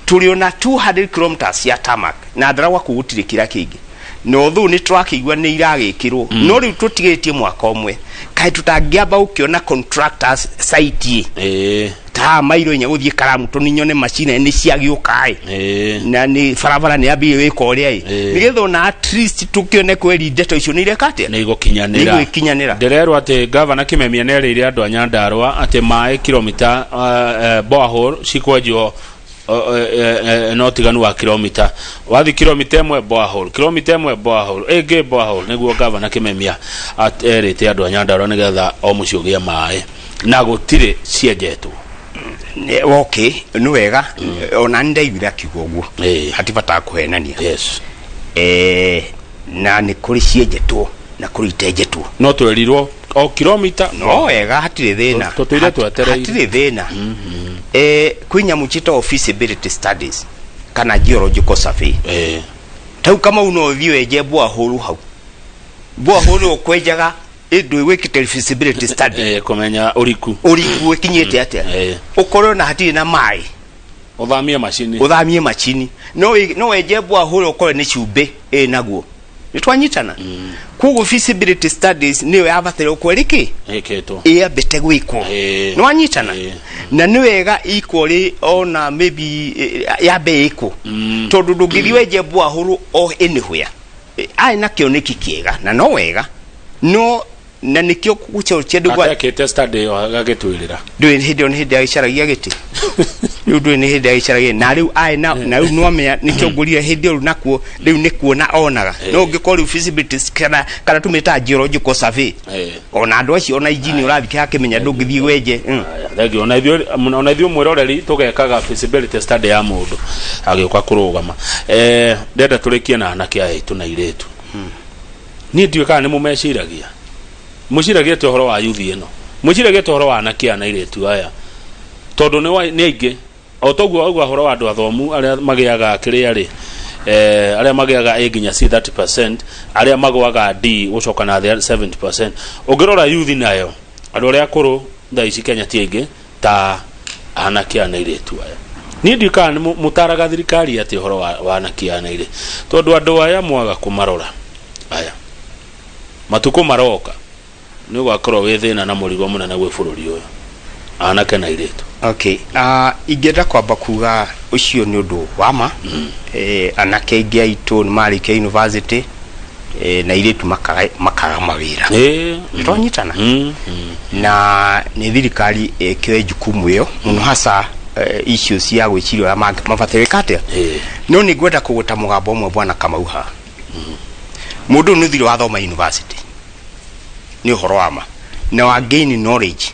tũrĩ ona 200 kilometers cia tarmac na ndarauga kũu gũtirĩ kĩrĩa kĩngĩ, na although nĩ tũrakĩigua nĩ iragĩkĩrwo, no rĩu tũtigĩtie mwaka ũmwe, kaĩ tũtangĩamba gũkĩona contractors site ta mairo 4 gũthiĩ Karamuto, nyone macini nĩ ciagĩũka ĩ, na nĩ barabara nĩ yambĩrĩrie gwĩka ũrĩa ĩ, nĩgetha ona at least tũkĩone kweri ndeto icio nĩ ireka atĩa? Nĩ igũkinyanĩra. Nĩ igũkinyanĩra. Ndĩrerwo atĩ gavana Kimemia nĩ erĩire andũ a Nyandarua atĩ maĩ kilomita borehole cikwenjwo no tiganu wa kilomita, wathi kilomita 1 borehole, kilomita 1 borehole, ĩngĩ borehole. Nĩguo gavana Kimemia erĩte andũ a Nyandarua, nĩgetha o mũciĩ ũgĩe maĩ, na gũtirĩ cienjetwo. Okay, nĩ wega, ona nĩ ndaiguire akiuga ũguo. Hatibataga kũhenania. Na nĩ kũrĩ cienjetwo na kũrĩ itenjetwo. No twerirwo o kilomita. No wega, hatirĩ thĩna. Tũtũire twetereire. Hatirĩ thĩna. Kwĩ nyamũ ciĩtagwo feasibility studies kana geological survey. Tau Kamau no ũthiĩ wenje borehole hau, borehole ũkwenjaga ĩndũ wĩkĩte feasibility study. Kũmenya ũriku. Ũriku ũkinyĩte atĩa. Ũkorwo na hatirĩ na maĩ. Ũthamie macini. Ũthamie macini. No wenje borehole ũkorwo nĩ cumbĩ ĩ naguo. Nĩ twanyitana? Koguo feasibility studies nĩyo yabataire gũkorwo ĩrĩ kĩ? Ĩkĩtwo. Ĩyambĩte gwĩkwo. Nĩ wanyitana? Ĩĩ. Na nĩ wega ikwo rĩ ona maybe yambe ĩkwo, tondũ ndũngĩthiĩ wenje borehole o anywhere. Arĩ na kĩoneki kĩega na no wega, no na nĩkĩo gũcokia ndũgwa. Atekĩte study ĩyo agagĩtwĩrĩra. Ndũĩ hĩndĩ ĩyo nĩ hĩndĩ agĩcaragia gĩtĩ rĩu, ndũĩ nĩ hĩndĩ agĩcaragia na rĩu arĩ na rĩu nĩwamenya nĩkĩo ngũrire hĩndĩ ĩyo rĩu nakuo rĩu nĩ kuona onaga. No ũngĩkorwo rĩu feasibility kana tũmĩtaga geological survey, ona andũ acio ona injinia ũrathiĩ akĩmenya ndũngĩthiĩ wenje. Aya, thank you. Ona ithuĩ mwĩroreri tũgekaga feasibility study ya mũndũ agĩũka kũrũgama. Ndenda tũrĩkie na anake aya aitũ na airĩtu. Niĩ ndiũĩ kana nĩ mũmeciragia, mwĩciragia atĩa ũhoro wa yuthi ĩno, mwĩciragia atĩa ũhoro wa anake aya na airĩtu aya, tondũ nĩ aingĩ o toguo auga ũhoro wa andũ athomu arĩa magĩaga kĩrĩa rĩ, arĩa magĩaga A nginya C 30%, arĩa magwaga D gũcoka na thĩ 70%. Ũngĩrora yuthi nayo, andũ arĩa akũrũ thaa ici Kenya ti aingĩ ta anake aya na airĩtu aya. Niĩ ndiũĩ kana nĩ mũtaraga thirikari atĩ ũhoro wa anake aya na airĩtu, tondũ andũ aya mwaga kũmarora aya matukũ maroka nĩ ũgakorwo wĩ thĩna na mũrigo mũnene gwĩ bũrũri ũyũ, anake na airĩtu. Okay, ingĩenda kwamba kuga ũcio nĩ ũndũ wa ma. Anake aingĩ aitũ nĩ marĩkia university, na airĩtu makaga mawĩra. Nĩtwanyitana? Na nĩ thirikari ĩkĩoe jukumu ĩyo mũno, hasa issues cia gwĩciria ũrĩa mabataire gwĩka atĩa. No nĩ ngwenda kũgweta mũgambo ũmwe, bwana Kamau, haha. Mũndũ ũyũ nĩ ũthire wathoma university, nĩ ũhoro wa ma, na wa gain knowledge.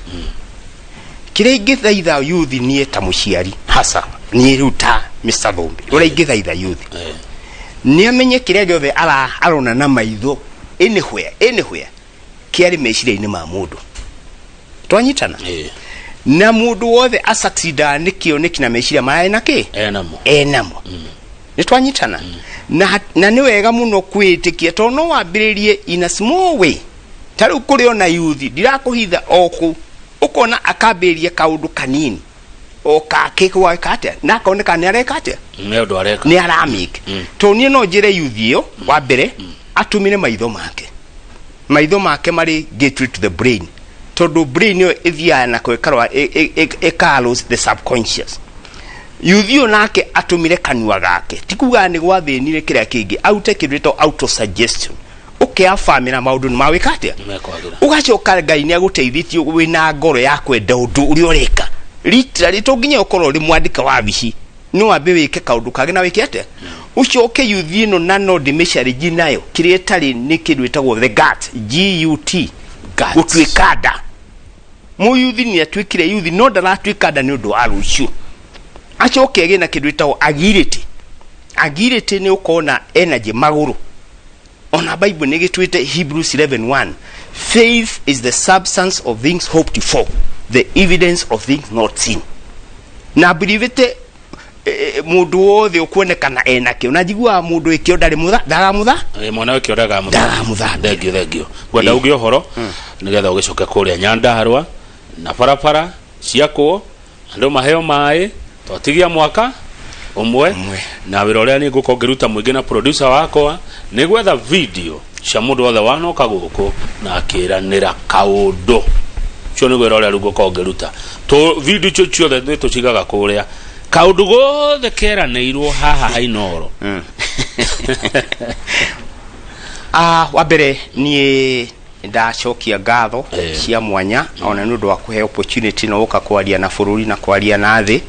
Kĩrĩa ingĩthaitha youth niĩ ta mũciari, hasa niĩ rĩu ta Mr. Thumbi, ũrĩa ingĩthaitha youth nĩ amenye kĩrĩa gĩothe arona na maitho anywhere anywhere kĩarĩ meciria-inĩ ma mũndũ. Twanyitana? Ĩĩ. Na mũndũ wothe asucceedaga nĩ kĩoneki na meciria marĩa ena kĩ? Enamo. Enamo. Nĩ twanyitana? Na nĩ wega mũno kwĩĩtĩkia, tondũ no wambĩrĩrie in a small way. Ta rĩu kũrĩ ona yuthi, ndirakũhitha, o kũu ũkona akambĩrĩria kaũndũ kanini o kake gwaka atĩa na akoneka nĩ areka atĩa. Nĩ ũndũ areka. Nĩ aramake. Tondũ niĩ no njĩre yuthi ĩyo, wa mbere atũmĩre maitho make. Maitho make marĩ gateway to the brain, tondũ brain ĩyo ĩthiaga na ĩkarora ĩka the subconscious. Yuthi ũyũ nake atũmĩre kanua gake, ti kuga nĩ gwathĩnire kĩrĩa kĩngĩ, arute kĩndũ gĩtagwo auto suggestion, ũkeafamĩra maũndũ nĩ mawĩka atĩa. Mekwagĩra. Ũgacoka Ngai nĩ agũteithĩtie wĩna ngoro ya kwenda ũndũ ũrĩa ũreka. Literally to nginya ũkorwo ũrĩ mwandĩka wabici, no wambe wĩke kaũndũ kangĩ na wĩke atĩa, ũcoke yuthi ĩno na no ndĩmĩcarĩnji nayo kĩrĩa ĩtarĩ nĩ kĩndũ ĩtagwo the gut, gut. Guts. Gũtuĩka nda. Mũyuthi nĩ atuĩkire yuthi no ndaratuĩka nda nĩ ũndũ wa rũciũ. Acoke agĩe na kĩndũ ĩtagwo agility. Agility nĩ ũkorwo na energy magũrũ. Ona Bible nĩ gĩtwĩte Hebrews 11:1, "Faith is the substance of things hoped for, the evidence of things not seen." Na believe mũndũ wothe ũkuonekana enakĩo, na njiguaga mũndũ ĩkĩo ndarĩ mũtha ndaramũtha. Mwana wĩkĩo ndagamũthambia. Ndagamũthambia. Thengiũ, thengiũ. Ngwenda uge ũhoro nĩgetha ũgĩcoke kũrĩa Nyandarũa na barabara ciakwo, andũ maheo maĩ, twatigia mwaka ũmwe. Ũmwe. Na wĩra ũrĩa niĩ ngũkorwo ngĩruta mũingĩ na producer wakwa nĩ gwetha video cia mũndũ wothe wanoka gũkũ na akĩranĩra kaũndũ cio, nĩ wĩra ũrĩa rĩu ngũkorwo ngĩruta. Tũ video icio ciothe nĩ tũcigaga kũrĩa, kaũndũ gothe keranĩirwo haha hainoro. Wa mbere niĩ ndacokia ngatho cia mwanya ona nĩ ũndũ wa kũhe opportunity na gũka kwaria na bũrũri na kwaria na thĩ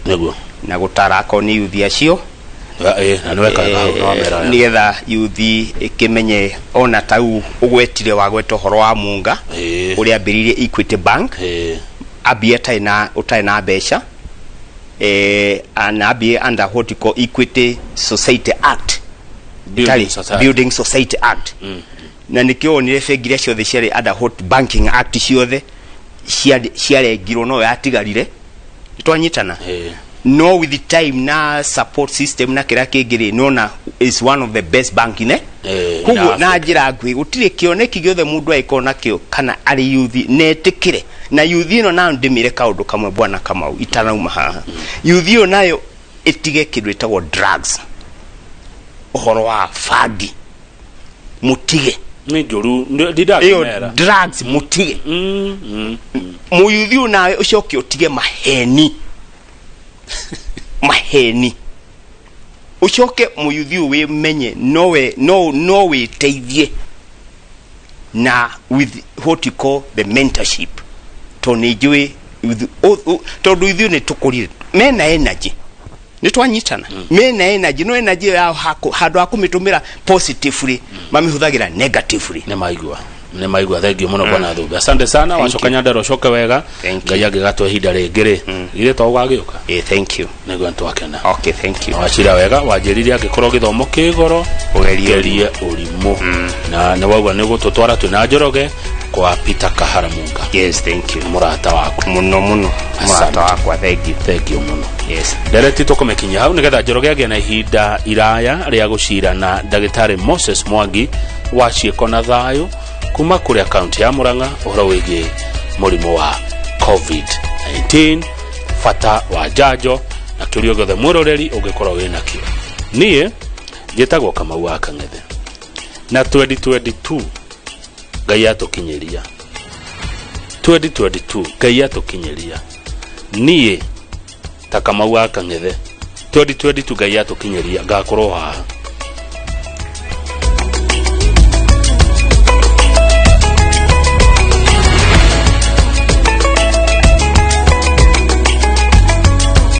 na gũtara akorwo nĩ yuthi acio. Na nĩ weka na wamera wega. Nĩgetha yuthi ĩkĩmenye ona tau ũgwetire wagweta ũhoro wa Munga ũrĩa ambĩrĩirie Equity Bank, ambie ũtarĩ na mbeca, na ambie under what you call Equity Society Act. Building Society. Building Society Act. Na nĩkĩo wonire bengi iria ciothe ciarĩ under what Banking Act ciothe ciarengirwo, no yatigarire. Twanyitana. No with time na support system na kĩrĩa kĩngĩ rĩ, nona is one of the best bank ne. In Koguo na Africa. Njĩra nguhĩ, gũtirĩ kĩoneki gĩothe mũndũ angĩkorwo nakĩo kana arĩ youth netĩkĩre na youth ĩno. Nayo ndĩmĩre kaũndũ kamwe, bwana Kamau, itanauma haha. Youth ĩyo nayo ĩtige kĩndũ ĩtagwo drugs, ũhoro wa bangi mũtige. Nĩ njũru. Ĩyo Ndindakĩmera. drugs mũtige. Mũyuthi ũyũ nawe ũcoke ũtige maheni, maheni. Ũcoke mũyuthi ũyũ wĩmenye nowe no wĩteithie na with what you call the mentorship, tondũ nĩ njũĩ tondũ ithuĩ nĩ tũkũrire mena energy. Nĩ twanyitana, mena energy, no energy yao handũ ha kũmĩtũmĩra positively, mamĩhũthagĩra negatively. Nĩ maigua, nĩ maigua. Thank you mũno, bwana Thumbe, asante sana. Thank Wacoka you. Nyandarua ũcoke wega. Thank you. Ngai angĩgatũhe ihinda rĩngĩ rĩ, githĩ to ũgagĩũka? Thank you. Nĩguo nĩtwakena. Okay, thank you. Wacira wega, wanjĩrire angĩkorwo gĩthomo kĩ goro, Ũgerie. Gerie ũrimũ, na nĩ waigua nĩ gũtũtwara twĩ na Njoroge kwa Peter Kahara Munga. Yes, thank you. Mũrata waku. Muno muno. Asante. Mũrata wakwa, thank you. Thank you mũno. Yes. Ndereti tũkũmĩkinyia hau nĩgetha Njoroge agĩe na ihinda iraya rĩa gũcira na ndagĩtarĩ Moses Mwangi wa ciĩko na thayũ kuma kũrĩa kaunti ya Mũrang'a, ũhoro wĩgiĩ mũrimũ wa COVID-19, bata wa njanjo na kĩũria gĩothe mwĩroreri ũngĩkorwo wĩ nakĩo. Niĩ njĩtagwo Kamau wa Kang'ethe, na 2022 Ngai atũkinyĩria, 2022 Ngai atũkinyĩria. Niĩ ta Kamau wa Kang'ethe, 2022 Ngai atũkinyĩria, ngakorwo haha.